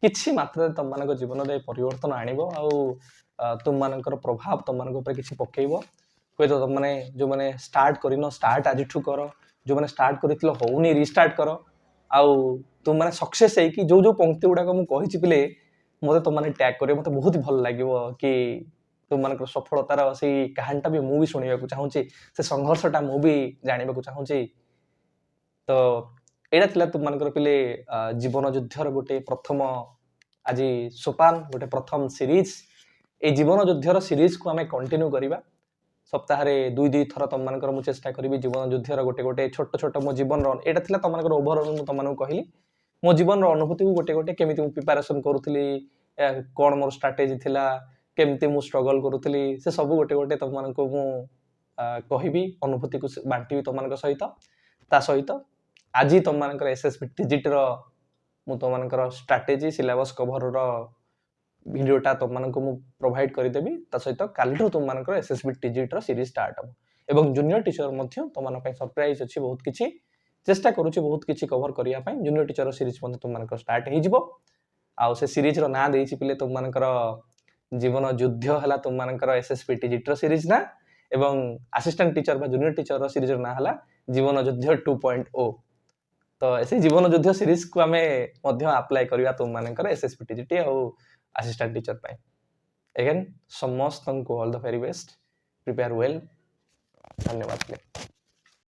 କିଛି ମାତ୍ରାରେ ତମମାନଙ୍କ ଜୀବନରେ ପରିବର୍ତ୍ତନ ଆଣିବ ଆଉ ତୁମମାନଙ୍କର ପ୍ରଭାବ ତମମାନଙ୍କ ଉପରେ କିଛି ପକେଇବ। ହୁଏତ ତମମାନେ ଯେଉଁମାନେ ଷ୍ଟାର୍ଟ କରିନ, ଷ୍ଟାର୍ଟ ଆଜିଠୁ କର। ଯେଉଁମାନେ ଷ୍ଟାର୍ଟ କରିଥିଲ, ହଉନି, ରିଷ୍ଟାର୍ଟ କର। ଆଉ ତୁମମାନେ ସକ୍ସେସ୍ ହେଇକି ଯୋଉ ଯୋଉ ପଙ୍କ୍ତି ଗୁଡ଼ାକ ମୁଁ କହିଛି ପିଲେ, ମୋତେ ତୁମମାନେ ଟ୍ୟାଗ୍ କରିବ। ମୋତେ ବହୁତ ଭଲ ଲାଗିବ କି ତୁମମାନଙ୍କର ସଫଳତାର ସେଇ କାହାଣୀଟା ବି ମୁଁ ବି ଶୁଣିବାକୁ ଚାହୁଁଛି, ସେ ସଂଘର୍ଷଟା ମୁଁ ବି ଜାଣିବାକୁ ଚାହୁଁଛି। ତ ଏଇଟା ଥିଲା ତୁମମାନଙ୍କର ପିଲେ ଜୀବନ ଯୁଦ୍ଧର ଗୋଟେ ପ୍ରଥମ ଆଜି ସୋପାନ, ଗୋଟେ ପ୍ରଥମ ସିରିଜ। ଏଇ ଜୀବନ ଯୁଦ୍ଧର ସିରିଜକୁ ଆମେ କଣ୍ଟିନ୍ୟୁ କରିବା। ସପ୍ତାହରେ ଦୁଇ ଦୁଇ ଥର ତମମାନଙ୍କର ମୁଁ ଚେଷ୍ଟା କରିବି ଜୀବନ ଯୁଦ୍ଧର ଗୋଟେ ଗୋଟେ ଛୋଟ ଛୋଟ ମୋ ଜୀବନର। ଏଇଟା ଥିଲା ତମମାନଙ୍କର ଓଭରଅଲ୍, ମୁଁ ତମମାନଙ୍କୁ କହିଲି ମୋ ଜୀବନର ଅନୁଭୂତିକୁ ଗୋଟେ ଗୋଟେ, କେମିତି ମୁଁ ପ୍ରିପାରେସନ୍ କରୁଥିଲି, କ'ଣ ମୋର ଷ୍ଟ୍ରାଟେଜି ଥିଲା, କେମିତି ମୁଁ ଷ୍ଟ୍ରଗଲ୍ କରୁଥିଲି, ସେ ସବୁ ଗୋଟେ ଗୋଟେ ତମମାନଙ୍କୁ ମୁଁ କହିବି, ଅନୁଭୂତିକୁ ବାଣ୍ଟିବି ତମମାନଙ୍କ ସହିତ। ତା ସହିତ ଆଜି ତମମାନଙ୍କର ଏସ୍ ଏସ୍ ବି ଟିଜିଟିର ମୁଁ ତମମାନଙ୍କର ଷ୍ଟ୍ରାଟେଜି, ସିଲାବସ୍ କଭରର ଭିଡ଼ିଓଟା ତମମାନଙ୍କୁ ମୁଁ ପ୍ରୋଭାଇଡ଼ କରିଦେବି। ତା ସହିତ କାଲିଠୁ ତୁମମାନଙ୍କର ଏସ୍ ଏସ୍ ବି ଟିଜିଟିର ସିରିଜ୍ ଷ୍ଟାର୍ଟ ହେବ ଏବଂ ଜୁନିୟର ଟିଚର ମଧ୍ୟ ତମମାନଙ୍କ ପାଇଁ ସରପ୍ରାଇଜ୍ ଅଛି। ବହୁତ କିଛି ଚେଷ୍ଟା କରୁଛି, ବହୁତ କିଛି କଭର କରିବା ପାଇଁ। ଜୁନିୟର ଟିଚର ସିରିଜ୍ ମଧ୍ୟ ତୁମମାନଙ୍କର ଷ୍ଟାର୍ଟ ହେଇଯିବ। ଆଉ ସେ ସିରିଜ୍ର ନାଁ ଦେଇଛି ପିଲେ ତୁମମାନଙ୍କର, ଜୀବନ ଯୁଦ୍ଧ ହେଲା ତୁମମାନଙ୍କର ଏସ୍ ଏସ୍ ବି ଟିଜିଟିର ସିରିଜ୍ ନାଁ ଏବଂ ଆସିଷ୍ଟାଣ୍ଟ ଟିଚର ବା ଜୁନିୟର ଟିଚରର ସିରିଜ୍ର ନାଁ ହେଲା ଜୀବନ ଯୁଦ୍ଧ 2.0। ତ ସେଇ ଜୀବନ ଯୁଦ୍ଧ ସିରିଜକୁ ଆମେ ମଧ୍ୟ ଆପ୍ଲାଏ କରିବା ତୁମମାନଙ୍କର ଏସ୍ ଏସ୍ ବି ଟିଜିଟି ଆଉ ଆସିଷ୍ଟାଣ୍ଟ ଟିଚର ପାଇଁ। ଏଗେନ୍ ସମସ୍ତଙ୍କୁ all the very best, prepare well. ଧନ୍ୟବାଦ ପିଲେ।